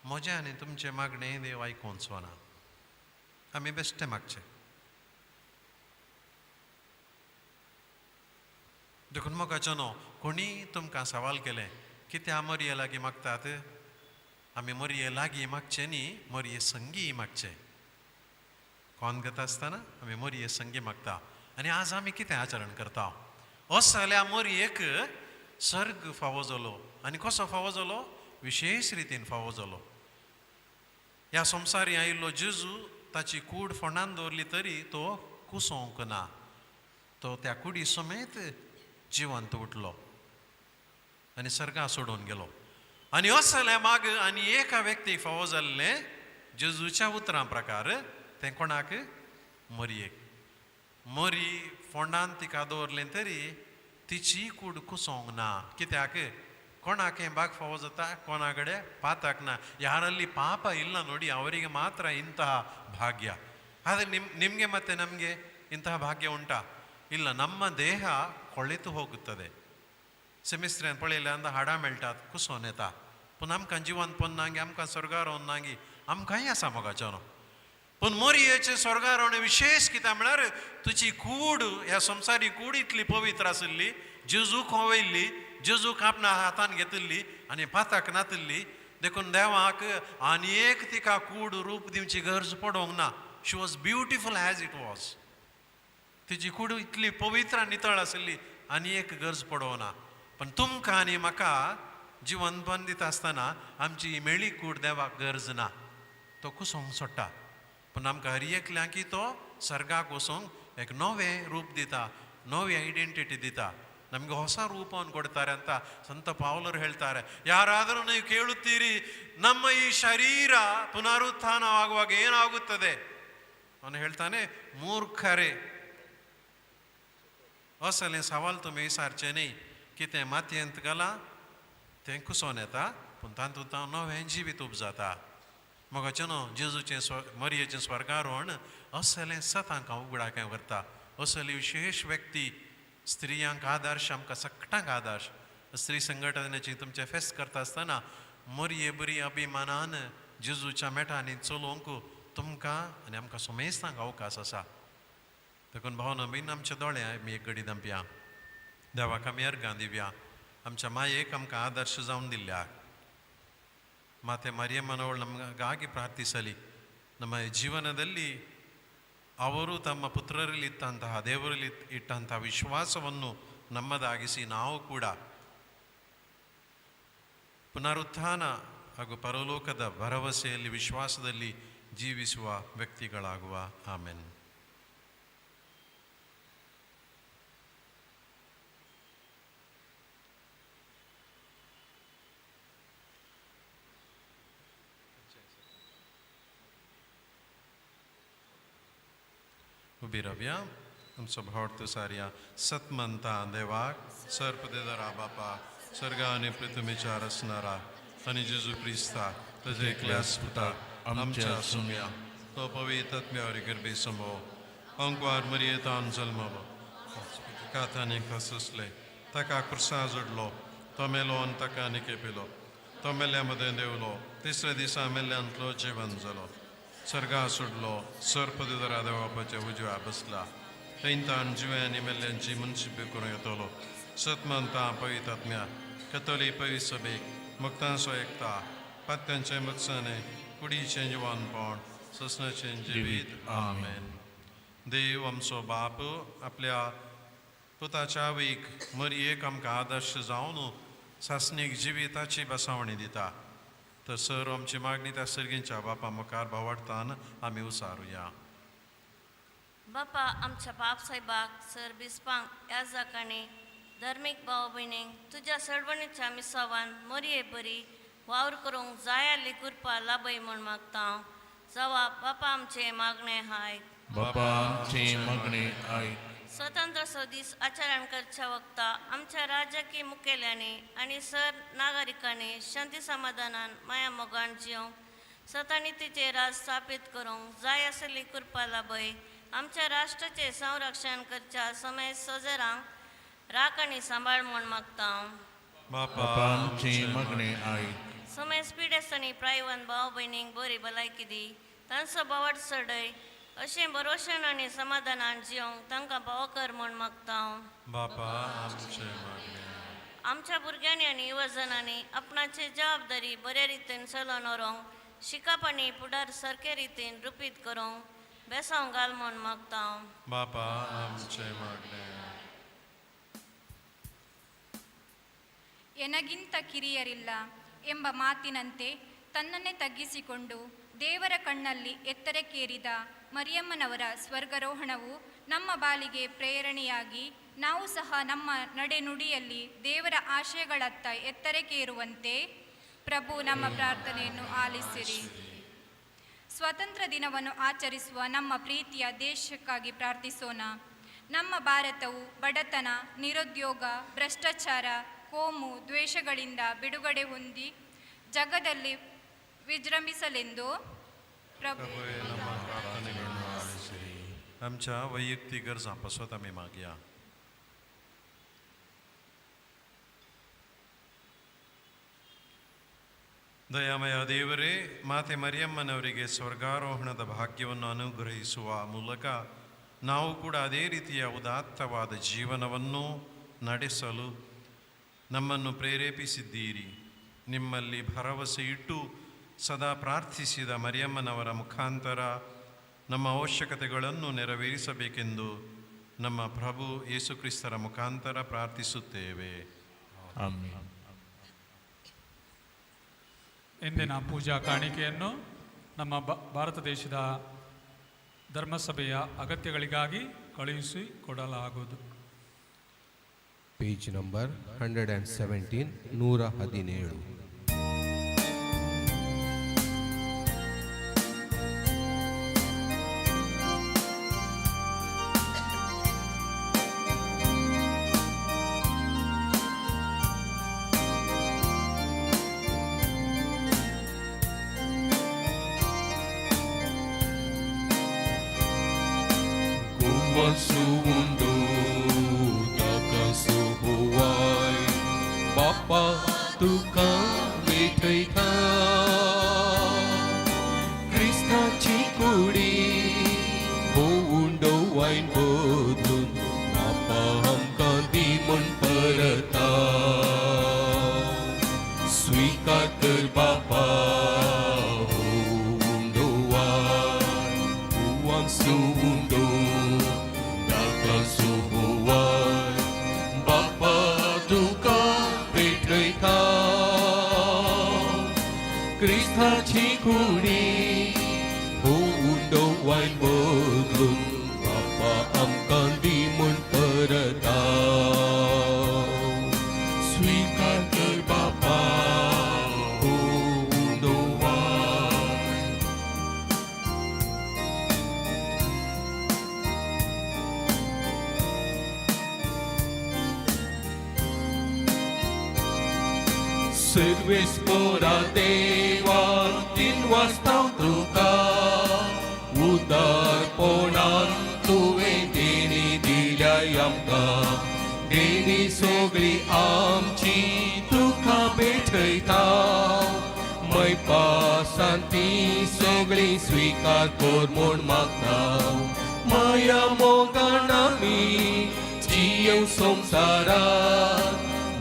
म्हजें आनी तुमचें मागणें देव आयकून सोना. आमी बेश्टें मागचें. देखून मोगाचो न्हू, कोणी तुमकां सवाल केलें कित्या मोरये लागीं मागतात? आमी मोरये लागीं मागचें न्ही, मोरये संगी मागचें. कोण घेता आसतना आमी मोरये संगी मागता. आनी आज आमी कितें आचरण करता? असो जाल्यार मोरयेक सर्ग फावो जालो. आनी कसो फावो जालो? विशेश रितीन फावो जालो. ह्या संवसारी आयिल्लो जेजू ताची कूड फोंडान दवरली तरी तो कुसोवंक ना, तो त्या कुडी समेत जिवंत उठलो आनी सर्गा सोडून गेलो. आनी असलें माग आनी एका व्यक्तीक फावो जाल्लें जेजूच्या उतरां प्रकार, तें कोणाक? मोरयेक. मोरी फोंडान तिका दवरलें तरी तिची कूड कुसोवंक ना. कित्याक? कोणाक हें भाग फावो जाता? कोणा कडेन पातक ना. ಯಾರಲ್ಲಿ ಪಾಪ ಇಲ್ಲ ನೋಡಿ, ಅವರಿಗೆ ಮಾತ್ರ ಇಂತಹ ಭಾಗ್ಯ. ಆದರೆ ನಿಮಗೆ ಮತ್ತೆ ನಮಗೆ ಇಂತಹ ಭಾಗ್ಯ ಉಂಟಾ? ಇಲ್ಲ. ನಮ್ಮ ದೇಹ ಕೊಳೆತು ಹೋಗುತ್ತದೆ. सेमिस्त्र्यान पळयलें आनी हाडां मेळटात, कुसोन येता. पूण आमकां जिवंत पन्नांगी, आमकां स्वर्गार वन्नांगी आमकांय आसा मोगाचो न्हू. पूण मोरयेचें स्वर्गारोहण विशेष कित्याक म्हळ्यार तुजी कूड, ह्या संवसारी कूड इतली पवित्र आशिल्ली, जेजूक वयल्ली, जेजूक आपणा हातान घेतिल्ली आनी पाताक नातिल्ली. देखून देवाक आनी एक तिका कूड रूप दिवची गरज पडोंक ना. She was beautiful as it was. तिची कूड इतली पवित्र आनी नितळ आशिल्ली, आनी एक गरज पडोंक ना. पण तुमकां आनी म्हाका जिवनपण दिता आसतना आमची मेळी कूड देवाक गरज ना, तो कुसोंक सोडटा. पूण आमकां हर एकल्यांकी तो सर्गाक वचोंक एक नवें रूप दिता, नवी ಐಡೆಂಟಿಟಿ ದಿता, ನಮಗೆ ಹೊಸ ರೂಪವನ್ನು ಕೊಡ್ತಾರೆ ಅಂತ ಸಂತ ಪಾವಲರು ಹೇಳ್ತಾರೆ. ಯಾರಾದರೂ ನೀವು ಕೇಳುತ್ತೀರಿ, ನಮ್ಮ ಈ ಶರೀರ ಪುನರುತ್ಥಾನವಾಗುವಾಗ ಏನಾಗುತ್ತದೆ? ಅವನು ಹೇಳ್ತಾನೆ, ಮೂರ್ಖರೇ, असलें सवाल तुमी विचारचें न्ही. कितें मातयेंत घालां तें कुसोन येता, पूण तातूंत नवें जिवीत उपजाता. मोगाचें न्हू, जेजूचें स्व मरियेचें स्वर्गारोहण असलें सत हांकां उगडाकें व्हरता. असली विशेष व्यक्ती स्त्रियांक आदर्श, आमकां सगळ्यांक आदर्श. स्त्री संघटनेची तुमचें फेस्त करता आसतना मोरये बरी अभिमानान जेजूच्या मेटांनी चलोवंक तुमकां आनी आमकां समेस्तांक अवकाश आसा. देखून भावना बीन आमच्या दोळे आमी एक घडी धांपया. देवाक आमी अर्गां दिवया आमच्या मायेक आमकां आदर्श जावन दिल्ल्या. ಮಾತೆ ಮರಿಯಮ್ಮನವಳು ನಮಗಾಗಿ ಪ್ರಾರ್ಥಿಸಲಿ. ನಮ್ಮ ಜೀವನದಲ್ಲಿ ಅವರು ತಮ್ಮ ಪುತ್ರರಲ್ಲಿ ಇಟ್ಟಂತಹ, ದೇವರಲ್ಲಿ ಇಟ್ಟಂತಹ ವಿಶ್ವಾಸವನ್ನು ನಮ್ಮದಾಗಿಸಿ ನಾವು ಕೂಡ ಪುನರುತ್ಥಾನ ಹಾಗೂ ಪರಲೋಕದ ಭರವಸೆಯಲ್ಲಿ ವಿಶ್ವಾಸದಲ್ಲಿ ಜೀವಿಸುವ ವ್ಯಕ್ತಿಗಳಾಗುವ. ಆಮೆನ್. उबी रावया. आमचो भावार्थ सारया. सतमंता देवाक, सर्पदेदरा बापा, सर्गा आनी पृथ्वीच्या रचणारा आनी जेजू क्रिस्ता ताच्या एकल्याच पुता आमच्या सुम्या, तो पवित्र आत्म्यावर गर्भी समो अंकवार मरियेतान जल्मलो, काथांनी खससले, ताका खुर्सा जोडलो, तो मेलो आनी ताका निकेपिलो, तो मेल्या मदें देवलो, तिसऱ्या दिसा मेल्ल्यांतलो जिवन जालो, सर्गा सोडलो, सर्पदेदरा देवापाच्या उजव्या बसला, थंयतान जिव्यांनी मेल्ल्यांची मनशिबी करूं येतलो. सतमंता पवित्र आत्म्या, कतोली पवित्र सभेक, मुक्तांचो एकता, पात्यांचें मुत्सने, कुडीचें जिवानपण, ससनाचें जिवीत. आमेन. देव आमचो बाप आपल्या पुताच्या आवयक मरयेक आमकां आदर्श जावन सासणीक जिविताची बसावणी दिता. तर सर आमची मागणी त्या सर्गींच्या बापा मुखार भावार्थान आमी उसारुया. बापा, आमच्या बापसाहेबाक, सर बिस्पांक, याजकांनी, धर्मीक भाव भयणींक तुज्या सडवणीच्या मिसावान मोरये बरी वावर करूंक जाय आसली कृपा लाभय म्हूण मागता. जावा बापा, आमचें मागणें हाय. बापा, आमचे मागणे आयक. स्वतंत्र सो दीस आचरण करच्या वक्ता आमच्या राजकीय मुखेल्यांनी आनी सर नागरिकांनी शांती समाधानान माया मोगान जिवंक सतानितीचे राज स्थापीत करूंक जाय आसली कृपा लाभय. आमच्या राष्ट्राचें संरक्षण करच्या समय सोजरांक राख आनी सांबाळ म्हूण मागता. बापा, आमचे मागणे आयक. समेज पिडेस्त आनी प्रायवन भाव भयणींक बरी भलायकी दी, तांचो बावट चडय अशें बरोशन आनी समाधानान जिवंक तांकां भाव कर म्हूण मागता. बापा, आमचे मागणे. आमच्या भुरग्यांनी आनी युवजनांनी आपणाची जबाबदारी बरे रितीन चलोवन व्हरूंक शिकप आनी फुडार सारके रितीन रुपीत करूंक बेसांव घाल म्हूण मागता. बापा, आमचे मागणे. ಎನಗಿಂತ ಕಿರಿಯರಿಲ್ಲ ಎಂಬ ಮಾತಿನಂತೆ ತನ್ನನ್ನೇ ತಗ್ಗಿಸಿಕೊಂಡು ದೇವರ ಕಣ್ಣಲ್ಲಿ ಎತ್ತರಕ್ಕೇರಿದ ಮರಿಯಮ್ಮನವರ ಸ್ವರ್ಗಾರೋಹಣವು ನಮ್ಮ ಬಾಳಿಗೆ ಪ್ರೇರಣೆಯಾಗಿ ನಾವು ಸಹ ನಮ್ಮ ನಡೆನುಡಿಯಲ್ಲಿ ದೇವರ ಆಶಯಗಳತ್ತ ಎತ್ತರಕ್ಕೇರುವಂತೆ ಪ್ರಭು ನಮ್ಮ ಪ್ರಾರ್ಥನೆಯನ್ನು ಆಲಿಸಿರಿ. ಸ್ವಾತಂತ್ರ್ಯ ದಿನವನ್ನು ಆಚರಿಸುವ ನಮ್ಮ ಪ್ರೀತಿಯ ದೇಶಕ್ಕಾಗಿ ಪ್ರಾರ್ಥಿಸೋಣ. ನಮ್ಮ ಭಾರತವು ಬಡತನ, ನಿರುದ್ಯೋಗ, ಭ್ರಷ್ಟಾಚಾರ, ಕೋಮು ದ್ವೇಷಗಳಿಂದ ಬಿಡುಗಡೆ ಹೊಂದಿ ಜಗದಲ್ಲಿ ವಿಜೃಂಭಿಸಲೆಂದು ಪ್ರಭು प्रभुवे ನಮ್ಮ प्रार्थनेಗಳನ್ನು आलिसिरी. आमच्या वैयक्तीक गरजां पासत आमी मागया. ದಯಾಮಯ ದೇವರೇ, ಮಾತೆ ಮರಿಯಮ್ಮನವರಿಗೆ ಸ್ವರ್ಗಾರೋಹಣದ ಭಾಗ್ಯವನ್ನು ಅನುಗ್ರಹಿಸುವ ಮೂಲಕ ನಾವು ಕೂಡ ಅದೇ ರೀತಿಯ ಉದಾತ್ತವಾದ ಜೀವನವನ್ನು ನಡೆಸಲು ನಮ್ಮನ್ನು ಪ್ರೇರೇಪಿಸಿದ್ದೀರಿ. ನಿಮ್ಮಲ್ಲಿ ಭರವಸೆ ಇಟ್ಟು ಸದಾ ಪ್ರಾರ್ಥಿಸಿದ ಮರಿಯಮ್ಮನವರ ಮುಖಾಂತರ ನಮ್ಮ ಅವಶ್ಯಕತೆಗಳನ್ನು ನೆರವೇರಿಸಬೇಕೆಂದು ನಮ್ಮ ಪ್ರಭು ಯೇಸುಕ್ರಿಸ್ತರ ಮುಖಾಂತರ ಪ್ರಾರ್ಥಿಸುತ್ತೇವೆ. ಆಮೇನ್. ಇಂದಿನ ಪೂಜಾ ಕಾಣಿಕೆಯನ್ನು ನಮ್ಮ ಭಾರತ ದೇಶದ ಧರ್ಮಸಭೆಯ ಅಗತ್ಯಗಳಿಗಾಗಿ ಕಳುಹಿಸಿ ಕೊಡಲಾಗುವುದು. Page number 117, 117. ಗುವ್ವಸು ಉಂಡು. वायन बदलून बापा आमकां दी म्हूण परता. स्विकार कर बापा हो उंडो वायन, गोवांचो उंडो, दाताचो हो वायन, बापा तुका भेटयता. क्रिस्ताची कुडी हो उंडो वायन बदलून बापा आमकां दी म्हूण परता. स्विकार कर बापा हो उंडो वायन. सर्वेस्पोरा देवा तीन वाजता तुका उदारपणान तुवें देणी दिल्या आमकां. देणी सगळी आमची तुका भेटयता. मैपासान ती सगळी स्विकार कर म्हूण मागता. माया मोगान आमी जियेव संवसारात,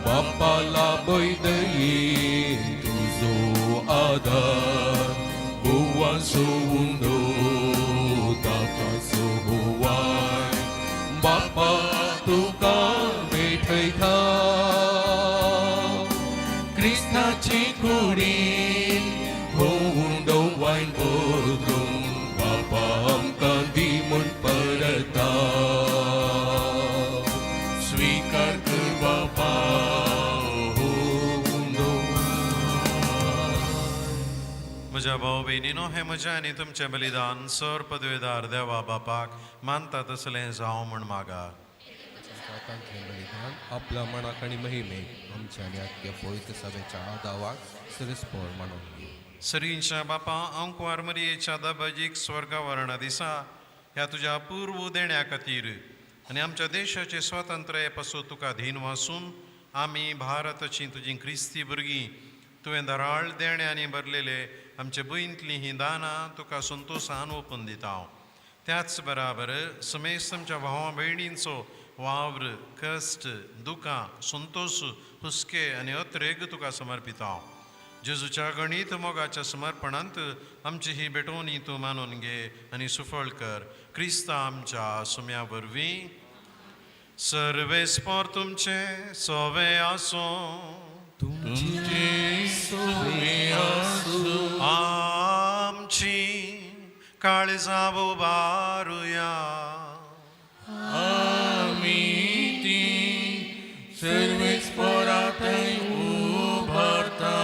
बाप्पा लाभय दयेन तुजो आदार. गोवाचो उंडो, दाताचो हो वायन, बाप्पा तुका भेटयता. क्रिस्ताची कुडीन हो उंडो वायन बदलून बापा आमकां दी म्हूण परता. स्विकार कर बापा हो उंडो वायन. म्हज्या भाव भयणीनो, हें म्हजें आनी तुमचें बलिदान सर पदवेदार देवा बापाक मानता तसलें जावं म्हूण मागा. तांचें बलिदान आपल्या मनाक आनी महिमेक आमच्या आनी आख्या पवित्र सभेच्या आदावाक सिरिस्पोर मानून घे. सरींच्या बापा, आंकवार मरियेच्या दबाजीक स्वर्गावरणा दिसा ह्या तुज्या पूर्व देण्या खातीर आनी आमच्या देशाचे स्वातंत्र्य पासून तुका धीन वासून आमी भारताची तुजी क्रिस्ती भुरगीं तुवें धाराळ देण्यांनी भरलेले आमचे भुंयतलीं हीं दानां तुका संतोशान ओपून दिता हांव. त्याच बराबर समेस्त आमच्या भावा भयणींचो वावर, कश्ट, दुकां, संतोश, हुस्के आनी अत्रेग तुका समर्पिता हांव. जेजूच्या गणीत मोगाच्या समर्पणांत आमची ही भेटवणी तूं मानून घे आनी सुफळ कर, क्रिस्ता आमच्या सुम्या वरवीं. सर्वेस्पोर तुमचे सोवे आसूं. तुमचे सोवे आसूं. आमची काळजां उबारुया. आमी ती सर्वेस्पोरा थंय उबारता.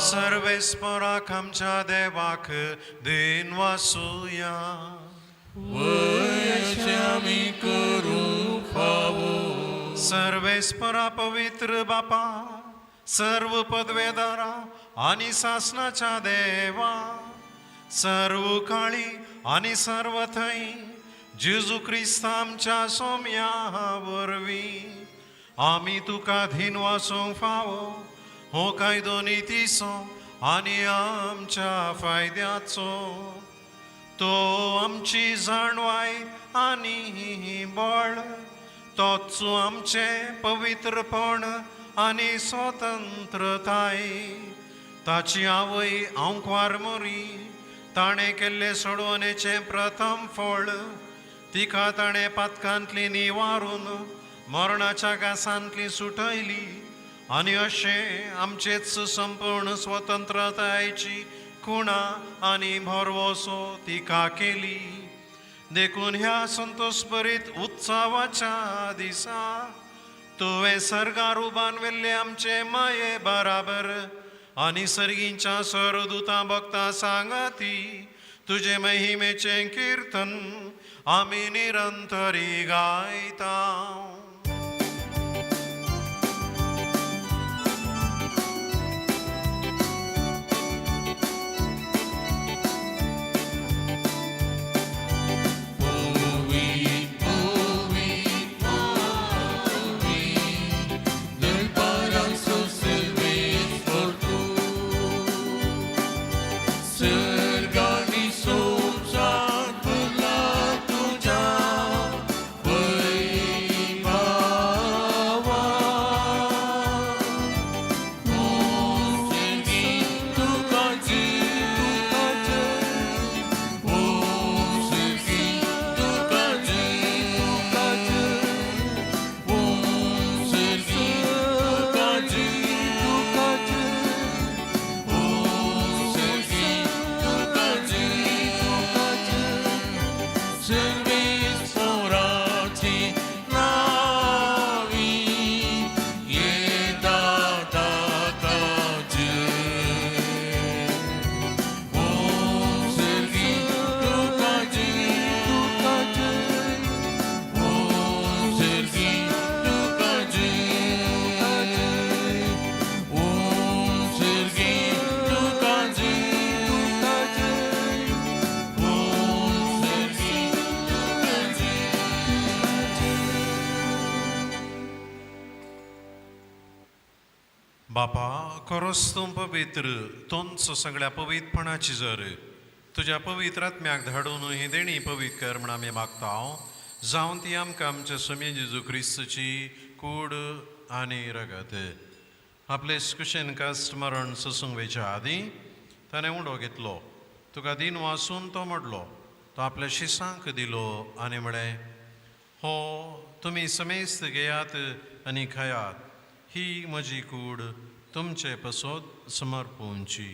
सर्वेस्पोराक आमच्या देवाक then वासुया. वय अशें आमी करूंक फावो. सर्वेस्परा पवित्र बापा, सर्व पदवेदारा आनी सासनाच्या देवा, सर्व काळी आनी सर्व थंय जेजू क्रिस्त आमच्या सोम्या वरवीं आमी तुका धीन वासूंक फावो. हो कायदो नितीचो आनी आमच्या फायद्याचो. तो आमची जाणवाय आनी बळ, तोच आमचें पवित्रपण आनी स्वतंत्रताय. ताची आवय आंकवार मोरी ताणें केल्लें सोडवणेचें प्रथम फळ, तिका ताणें पातकांतली निवारून मरणाच्या घासांतली सुटयली आनी अशें आमचेच संपूर्ण स्वतंत्रतायेची खुणा आनी भरवसो तिका केली. देखून ह्या संतोषभरीत उत्सवाच्या दिसा तुवें सर्गार उबान व्हेल्ले आमचे माये बराबर आनी सर्गींच्या स्वरदूतां भक्तां सांगाती तुजे महिमेचें किर्तन आमी निरंतरी गायता. सर्गानी संवसार भरला तुज्या बापा खरोच तूं पवित्र, तोंच सगळ्या पवित्रपणाची जर तुज्या पवित्र आत्म्याक धाडून ही देणी पवित्र कर म्हण आमी मागता, जावन ती आमकां आमच्या स्वामी जेजू क्रिस्तची कूड आनी रगत. आपले कुशेन कश्ट मरण सोसूंक वयच्या आदीं ताणें उडो घेतलो, तुका दिन वासून तो मोडलो, तो आपल्या शिसांक दिलो आनी म्हळें, हो तुमी समेस्त घेयात आनी खायात, ही म्हजी कूड तुमचे पसत समर्पूंची.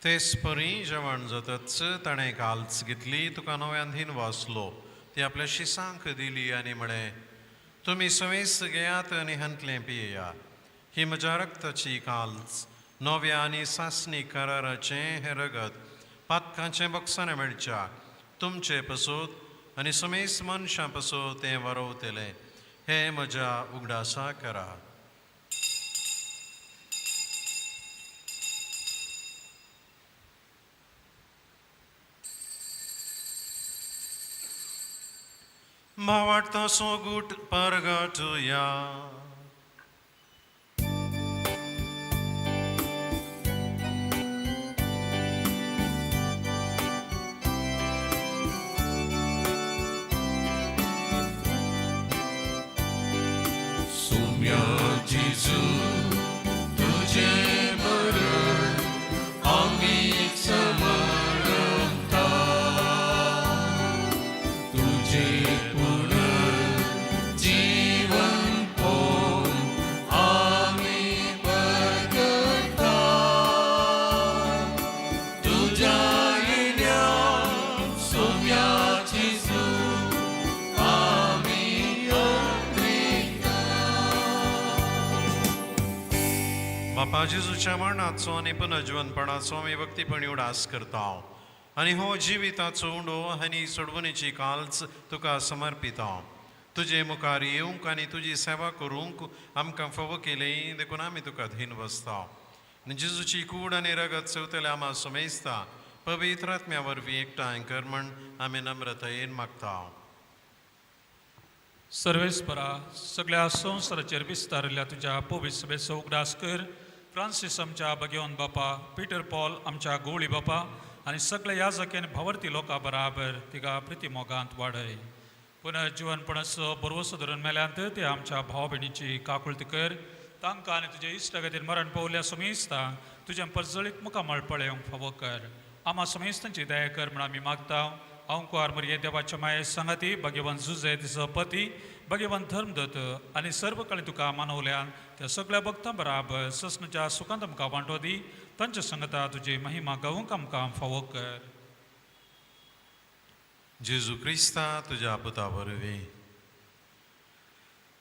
तेच परी जेवण जातच ताणें काल्च घेतली, तुका नव्यान धीन वाचलो, ती आपल्या शिसांक दिली आनी म्हळें, तुमी समेस्त घेयात आनी हांतलें पियेयात, ही म्हज्या रक्ताची काल्च, नव्या आनी सासणी कराराचें हें रगत पातकांचें बक्षाणें मेळच्या तुमचे पसत आनी समेस्त मनशां पसत तें वरोवतलें, हें म्हज्या उगडासा करा. भावार्थाचो गूट परगटुया. सुम्या जेजू तुझे मरण आमी समरता, तुझे पुनर्जीवन पोवन आमी परगटा, तुझ्या येण्या सुम्या जेजू आमी अंतरिता. बापा जेजूच्या मरणाचो आनी पुनर्जीवनपणाचो आमी भक्तीपणी उडास करता आनी हो जिविताचो उंडो आनी सोडवणेची काल्च तुका समर्पिता. तुजे मुखार येवंक आनी तुजी सेवा करूंक आमकां फावो केली देखून आमी तुका धीन बसता. आनी जेजूची कूड आनी रगत सेवतले आमा समेजता पवित्र आत्म्या वरवीं एकठांय कर म्हण आमी नम्रतायेन मागता. सर्वेस्परा सगळ्या संवसाराचेर विस्तारिल्ल्या तुज्या पवित्र सभेचो उगडास कर. फ्रांसीस आमच्या भगेवन बापा, पिटर पॉल आमच्या गोवळी बापा आनी सगळ्या याजक आनी भावर्ती लोकां बराबर तिका प्रिती मोगांत वाडय. पुनर्जीवनपणाचो बरवसो धरून मेल्यांत ते आमच्या भाव भयणीची काकुळती कर. तांकां आनी तुजे इश्टागतीन मरण पावल्या समेस्ता तुजें परजळीत मुखामळ पळोवंक फावो कर. आमा समेस्तांची दया कर म्हण आमी मागता. अंकुआर मरिये देवाच्या माये सांगाती भगवान जुजे तिचो पती भगवान धर्मदत्त आनी सर्व काळी तुका मानवल्यान त्या सगळ्या भक्तां बराबर ससनाच्या सुखांत आमकां वांटो दी. तांच्या संगता तुजी महिमा गावूंक आमकां फावो कर. जेजू क्रिस्ता तुज्या पुता वरवीं,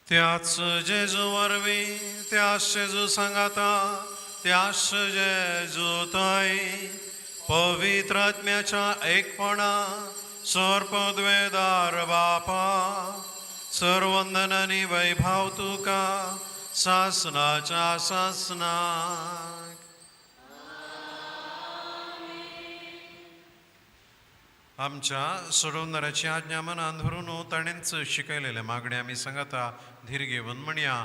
त्याच जेजू वरवीं, त्याच जेजू सांगाता, त्याच जेजू थंय पवित्र आत्म्याच्या एकपणा सर्पद्वेदार बापा सर्वंदन आनी वैभाव तुका सासनाच्या सासनाक. आमच्या सोडवणाऱ्याची आज्ञा मनान धरून ताणेंच शिकयलेलें मागणें आमी सांगता धीर घेवन म्हणया.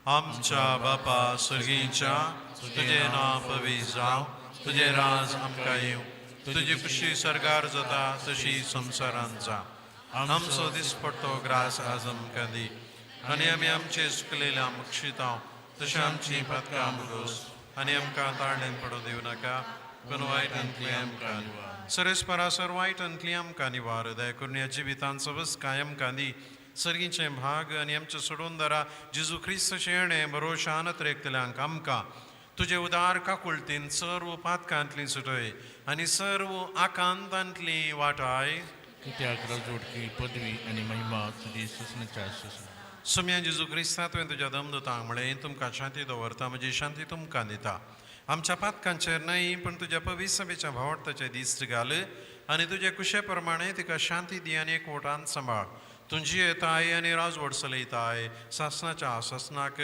आमच्या बापा सर्गीच्या, तुजें नांव पवित्र जावं, तुजें राज आमकां येवं, तुजी खुशी सरकार जाता तशी संवसारांत जावं. आमचो दिसपट्टो ग्रास आज आमकां दी आनी आमी आमचे चुकलेल्या मुक्षितां तशें आमची पातकां मुगोस आनी आमकां ताळ्यान पडूं दिवं नाका, पूण वायटांतली आमकां निवार. सरेस्परा सर वायटांतली आमकां निवार. दया करून ह्या जिवितांत सबस कायम कांदी सर्गीचें भाग आनी आमच्या सोडून जेजू क्रिस्तचें येणें बरोशान त्रेकतल्यांक आमकां तुजे उदार काकुळतीन सर्व पातकांतली सुटय आनी सर्व आकांतांतली वाटाय. कित्याक रजोडकी पदवी आनी महिमा तुजी सुसनाच्या सुसना. सुम्या जेजू क्रिस्ता, तुवें तुज्या दमदूतांक म्हळें, तुमकां शांती दवरता, म्हजी शांती तुमकां दिता. आमच्या पातकांचेर न्हय पूण तुज्या पवित्र सभेच्या भावार्थाचे दीस घाल आनी तुजे कुशे प्रमाणे तिका शांती दी आनी एकवटान सांबाळ. तुजी येताय आनी राजवट चलयताय सासनाच्या सासनाक.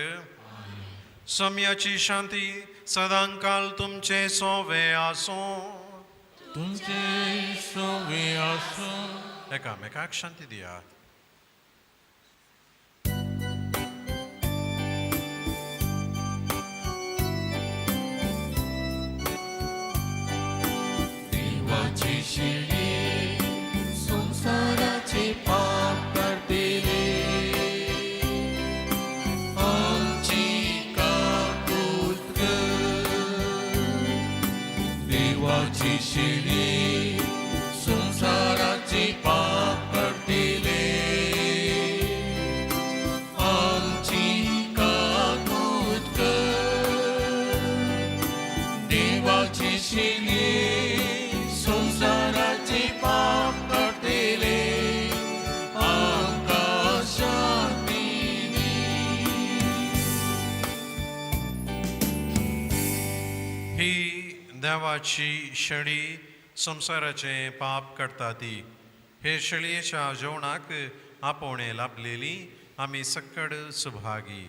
सम्याची शांती सदांकाल तुमचे सोवे आसूं. तुमचे सवे आसूं. एकामेकाक शांती दियात. देवाची शिडी संसाराचे पाप काडटले, आमची काकूत कर. देवाची शिडी संसाराचे पाप काडटले, आमची काकूत कर. देवाची शिली संसाराचे पाप काडटले, आमकां शांती दी. ही देवाची शेळी संवसाराचें पाप काडटा ती. हे शेळयेच्या जेवणाक आपोवणें लाभलेली आमी सक्कड सुभागी.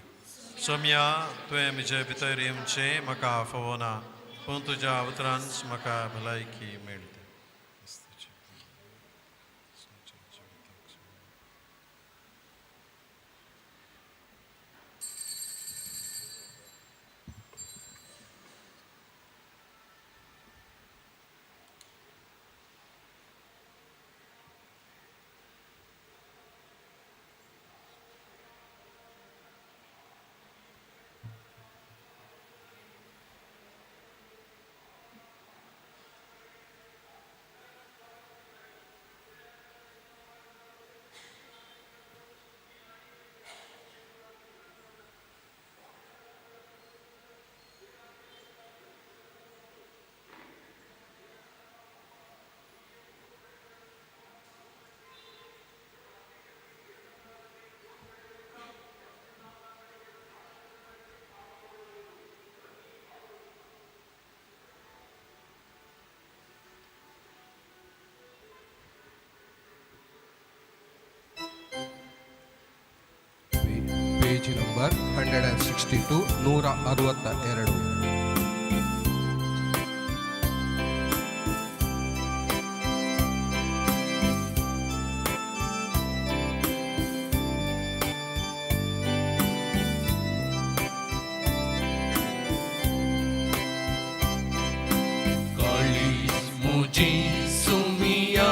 सोम्या, तुवें म्हजे भितर येवचें म्हाका फावना, पूण तुज्या उतरान म्हाका भलायकी मेळटा. Page number 162, 162. काळीज म्हजी सुमिया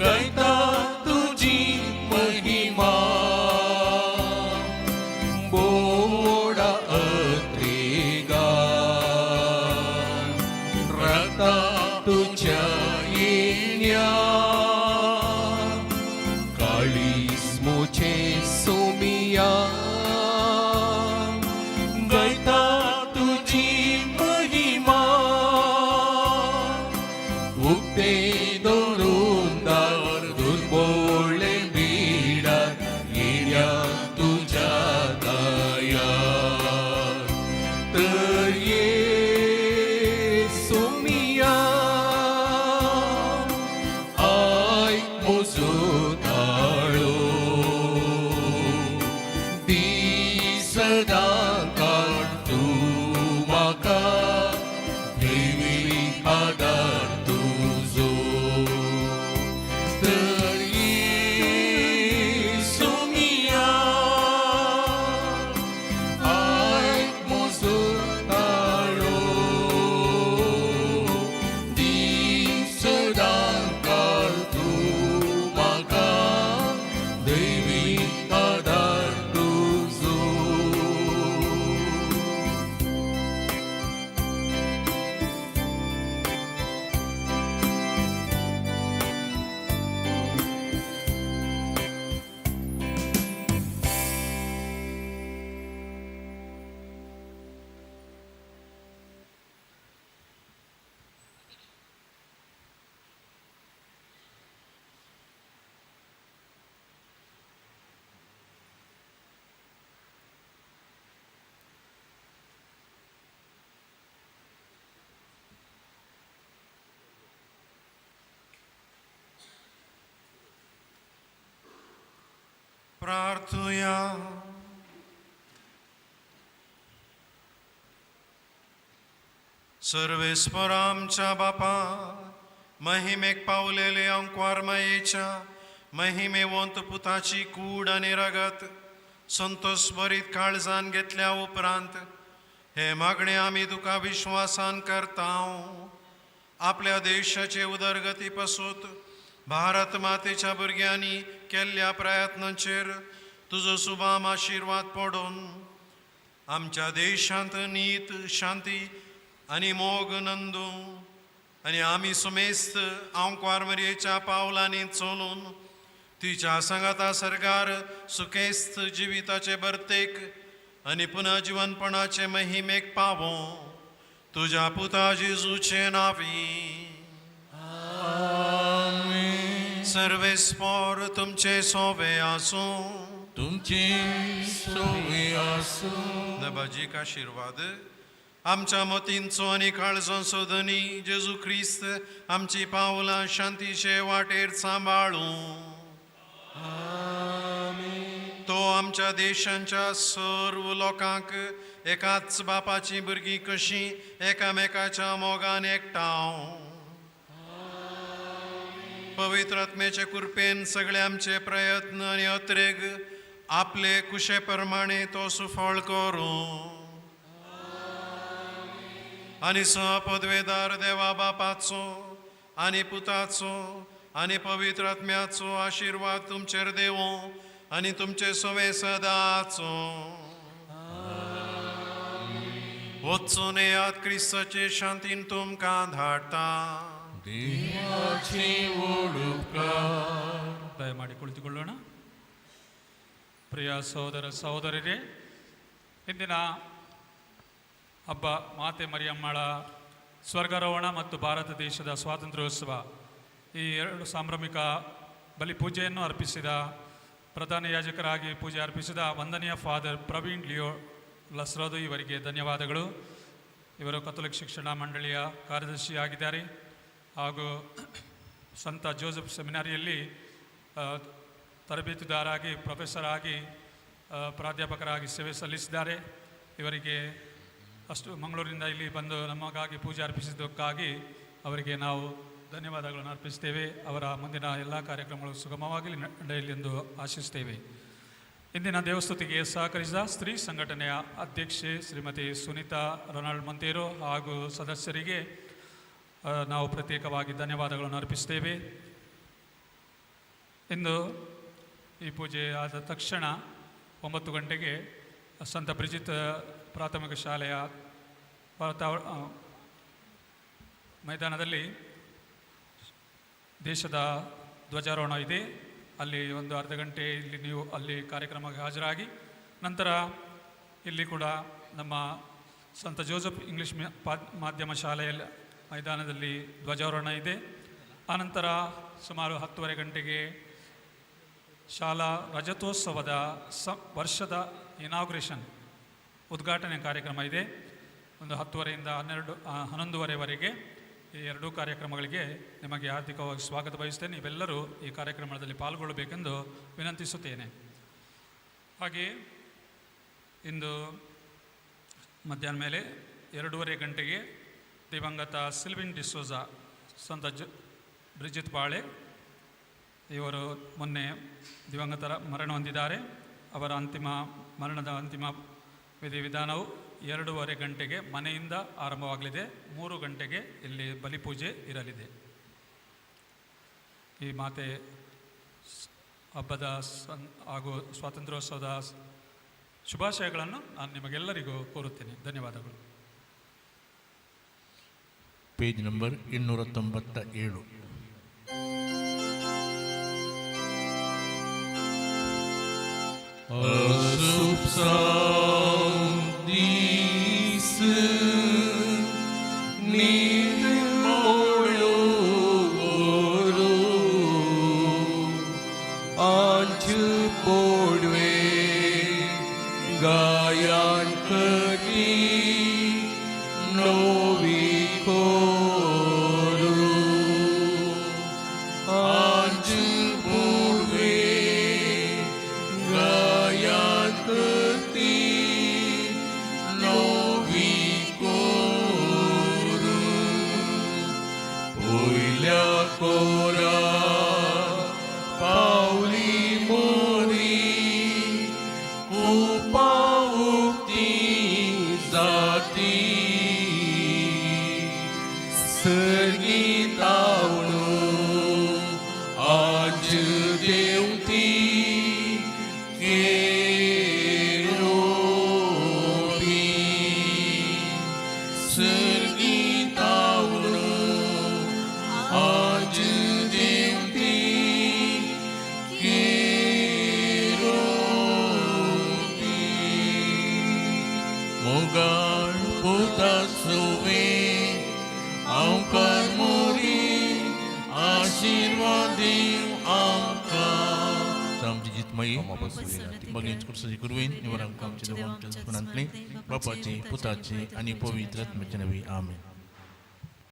गायता तुजी महिमा, बोडा अत्रेगा रता तुझ्या येण्या. काळीज म्हजें सुमिया गायता तुजी महिमा, उक्ते दवरून दार दुर्बोळे बिडार येण्या तुज्या दया. तर ये सुमिया, आयक म्हजो ताळो, दी सदां काड तूं म्हाका देवी आदार तुजो. तर ये सुमिया, आयक म्हजो ताळो, दी सदां काड तूं म्हाका देवी आदार तुजो. प्रार्थुया. सर्वेस्पर आमच्या बापा, महिमेक पावलेले अंकवार मायेच्या महिमेवंत पुताची कूड आनी रगत संतोष भरीत काळजान घेतल्या उपरांत हे मागणे आमी तुका विश्वासान करता. आपल्या देशाचे उदरगती पासून भारत मातेच्या भुरग्यांनी केल्ल्या प्रयत्नांचेर तुजो सुबाम आशिर्वाद पडून आमच्या देशांत नीत, शांती आनी मोग नंदू आनी आमी सुमेस्त आंकवार मरयेच्या पावलांनी चलून तिच्या सांगाता सरकार सुखेस्त जिविताचे भरतेक आनी पुनर्जिवनपणाचे महिमेक पावो, तुज्या पुता जेजूचे नावी. सर्वेस्पोर तुमचे सोबे आसूं. तुमचे सोवे आसूं. दबाजीक आशिर्वाद. आमच्या मतींचो आनी काळजांचो धनी जेजू क्रिस्त आमची पावलां शांतीचे वाटेर सांबाळूं. तो आमच्या देशांच्या सर्व लोकांक एकाच बापाची भुरगीं कशीं एकामेकाच्या मोगान एकठांव. पवित्र आत्म्याचे कृपेन सगळे आमचे प्रयत्न आनी अत्रेग आपले कुशे प्रमाणे तो सुफळ करूं आनी सहपदवेदार देवा बापाचो आनी पुताचो आनी पवित्र आत्म्याचो आशिर्वाद तुमचेर देवो आनी तुमचे सवे सदाचो. वचून येयात. क्रिस्ताचे शांतीन तुमकां धाडटा. ದೇವಾಚೆ ಓಡುಕಾರ. ದಯಮಾಡಿ ಕುಳಿತುಕೊಳ್ಳೋಣ. ಪ್ರಿಯ ಸಹೋದರ ಸಹೋದರರೇ, ಇಂದಿನ ಹಬ್ಬ ಮಾತೆ ಮರಿಯಮ್ಮಳ ಸ್ವರ್ಗಾರೋಹಣ ಮತ್ತು ಭಾರತ ದೇಶದ ಸ್ವಾತಂತ್ರ್ಯೋತ್ಸವ, ಈ ಎರಡು ಸಾಂಭ್ರಮಿಕ ಬಲಿಪೂಜೆಯನ್ನು ಅರ್ಪಿಸಿದ, ಪ್ರಧಾನ ಯಾಜಕರಾಗಿ ಪೂಜೆ ಅರ್ಪಿಸಿದ ವಂದನೀಯ ಫಾದರ್ ಪ್ರವೀಣ್ ಲಿಯೋ ಲಸ್ರೋದು ಇವರಿಗೆ ಧನ್ಯವಾದಗಳು. ಇವರು ಕಥೋಲಿಕ್ ಶಿಕ್ಷಣ ಮಂಡಳಿಯ ಕಾರ್ಯದರ್ಶಿಯಾಗಿದ್ದಾರೆ ಹಾಗೂ ಸಂತ ಜೋಸೆಫ್ ಸೆಮಿನಾರಿಯಲ್ಲಿ ತರಬೇತುದಾರಾಗಿ, ಪ್ರೊಫೆಸರ್ ಆಗಿ, ಪ್ರಾಧ್ಯಾಪಕರಾಗಿ ಸೇವೆ ಸಲ್ಲಿಸಿದ್ದಾರೆ. ಇವರಿಗೆ ಅಷ್ಟು ಮಂಗಳೂರಿನಿಂದ ಇಲ್ಲಿ ಬಂದು ನಮಗಾಗಿ ಪೂಜೆ ಅರ್ಪಿಸಿದ್ದಕ್ಕಾಗಿ ಅವರಿಗೆ ನಾವು ಧನ್ಯವಾದಗಳನ್ನು ಅರ್ಪಿಸ್ತೇವೆ. ಅವರ ಮುಂದಿನ ಎಲ್ಲ ಕಾರ್ಯಕ್ರಮಗಳು ಸುಗಮವಾಗಿ ನಡೆಯಲಿ ಎಂದು ಆಶಿಸ್ತೇವೆ. ಇಂದಿನ ದೇವಸ್ತುತಿಗೆ ಸಹಕರಿಸಿದ ಸ್ತ್ರೀ ಸಂಘಟನೆಯ ಅಧ್ಯಕ್ಷೆ ಶ್ರೀಮತಿ ಸುನೀತಾ ರೊನಾಲ್ಡ್ ಮಂತೇರೋ ಹಾಗೂ ಸದಸ್ಯರಿಗೆ ನಾವು ಪ್ರತ್ಯೇಕವಾಗಿ ಧನ್ಯವಾದಗಳನ್ನು ಅರ್ಪಿಸ್ತೇವೆ. ಇಂದು ಈ ಪೂಜೆ ಆದ ತಕ್ಷಣ 9 ಗಂಟೆಗೆ ಸಂತ ಬ್ರಿಜಿತ್ ಪ್ರಾಥಮಿಕ ಶಾಲೆಯ ಮೈದಾನದಲ್ಲಿ ದೇಶದ ಧ್ವಜಾರೋಹಣ ಇದೆ. ಅಲ್ಲಿ ಒಂದು ಅರ್ಧ ಗಂಟೆ ಇಲ್ಲಿ ನೀವು ಅಲ್ಲಿ ಕಾರ್ಯಕ್ರಮಕ್ಕೆ ಹಾಜರಾಗಿ, ನಂತರ ಇಲ್ಲಿ ಕೂಡ ನಮ್ಮ ಸಂತ ಜೋಸೆಫ್ ಇಂಗ್ಲೀಷ್ ಮಾಧ್ಯಮ ಶಾಲೆಯಲ್ಲಿ ಮೈದಾನದಲ್ಲಿ ಧ್ವಜಾರೋಹಣ ಇದೆ. ಆನಂತರ ಸುಮಾರು 10:30 ಗಂಟೆಗೆ ಶಾಲಾ ರಜತೋತ್ಸವದ ವರ್ಷದ ಇನಾಗ್ರೇಷನ್, ಉದ್ಘಾಟನೆ ಕಾರ್ಯಕ್ರಮ ಇದೆ. ಒಂದು 10:30ರಿಂದ 12, 11:30ವರೆಗೆ. ಈ ಎರಡೂ ಕಾರ್ಯಕ್ರಮಗಳಿಗೆ ನಿಮಗೆ ಹಾರ್ದಿಕವಾಗಿ ಸ್ವಾಗತ ಬಯಸ್ತೇನೆ. ನೀವೆಲ್ಲರೂ ಈ ಕಾರ್ಯಕ್ರಮದಲ್ಲಿ ಪಾಲ್ಗೊಳ್ಳಬೇಕೆಂದು ವಿನಂತಿಸುತ್ತೇನೆ. ಹಾಗೆಯೇ ಇಂದು ಮಧ್ಯಾಹ್ನ ಮೇಲೆ 2:30 ಗಂಟೆಗೆ ದಿವಂಗತ ಸಿಲ್ವಿನ್ ಡಿಸೋಜಾ, ಸಂತ ಬ್ರಿಜಿತ್ ಬಾಳೆ ಇವರು ಮೊನ್ನೆ ದಿವಂಗತರ ಮರಣ ಹೊಂದಿದ್ದಾರೆ. ಅವರ ಅಂತಿಮ ಮರಣದ ಅಂತಿಮ ವಿಧಿವಿಧಾನವು 2:30 ಗಂಟೆಗೆ ಮನೆಯಿಂದ ಆರಂಭವಾಗಲಿದೆ. 3 ಗಂಟೆಗೆ ಇಲ್ಲಿ ಬಲಿಪೂಜೆ ಇರಲಿದೆ. ಈ ಮಾತೆ ಹಬ್ಬದ ಹಾಗೂ ಸ್ವಾತಂತ್ರ್ಯೋತ್ಸವದ ಶುಭಾಶಯಗಳನ್ನು ನಾನು ನಿಮಗೆಲ್ಲರಿಗೂ ಕೋರುತ್ತೇನೆ. ಧನ್ಯವಾದಗಳು. Page number 297. ಅಸುಪ್ಸಾಂ ದೀಸ್ ನೀರ್ मोळ्यो आंच पोडवे गायान करी नोवी कोरू. आंच पोडवे गायान करी नोवी कोरू. मोगाळ पुता सुवे आवकार मोरी आशीर्वाद देव आमकां. आमची जितमयी बगेच कुर्साची कुरवीन निवड आमकां आमच्या देव आमच्या दुस्मनांतली, बापाची, पुताची आनी पवित्र आत्म्याच्या नवी. आमेन.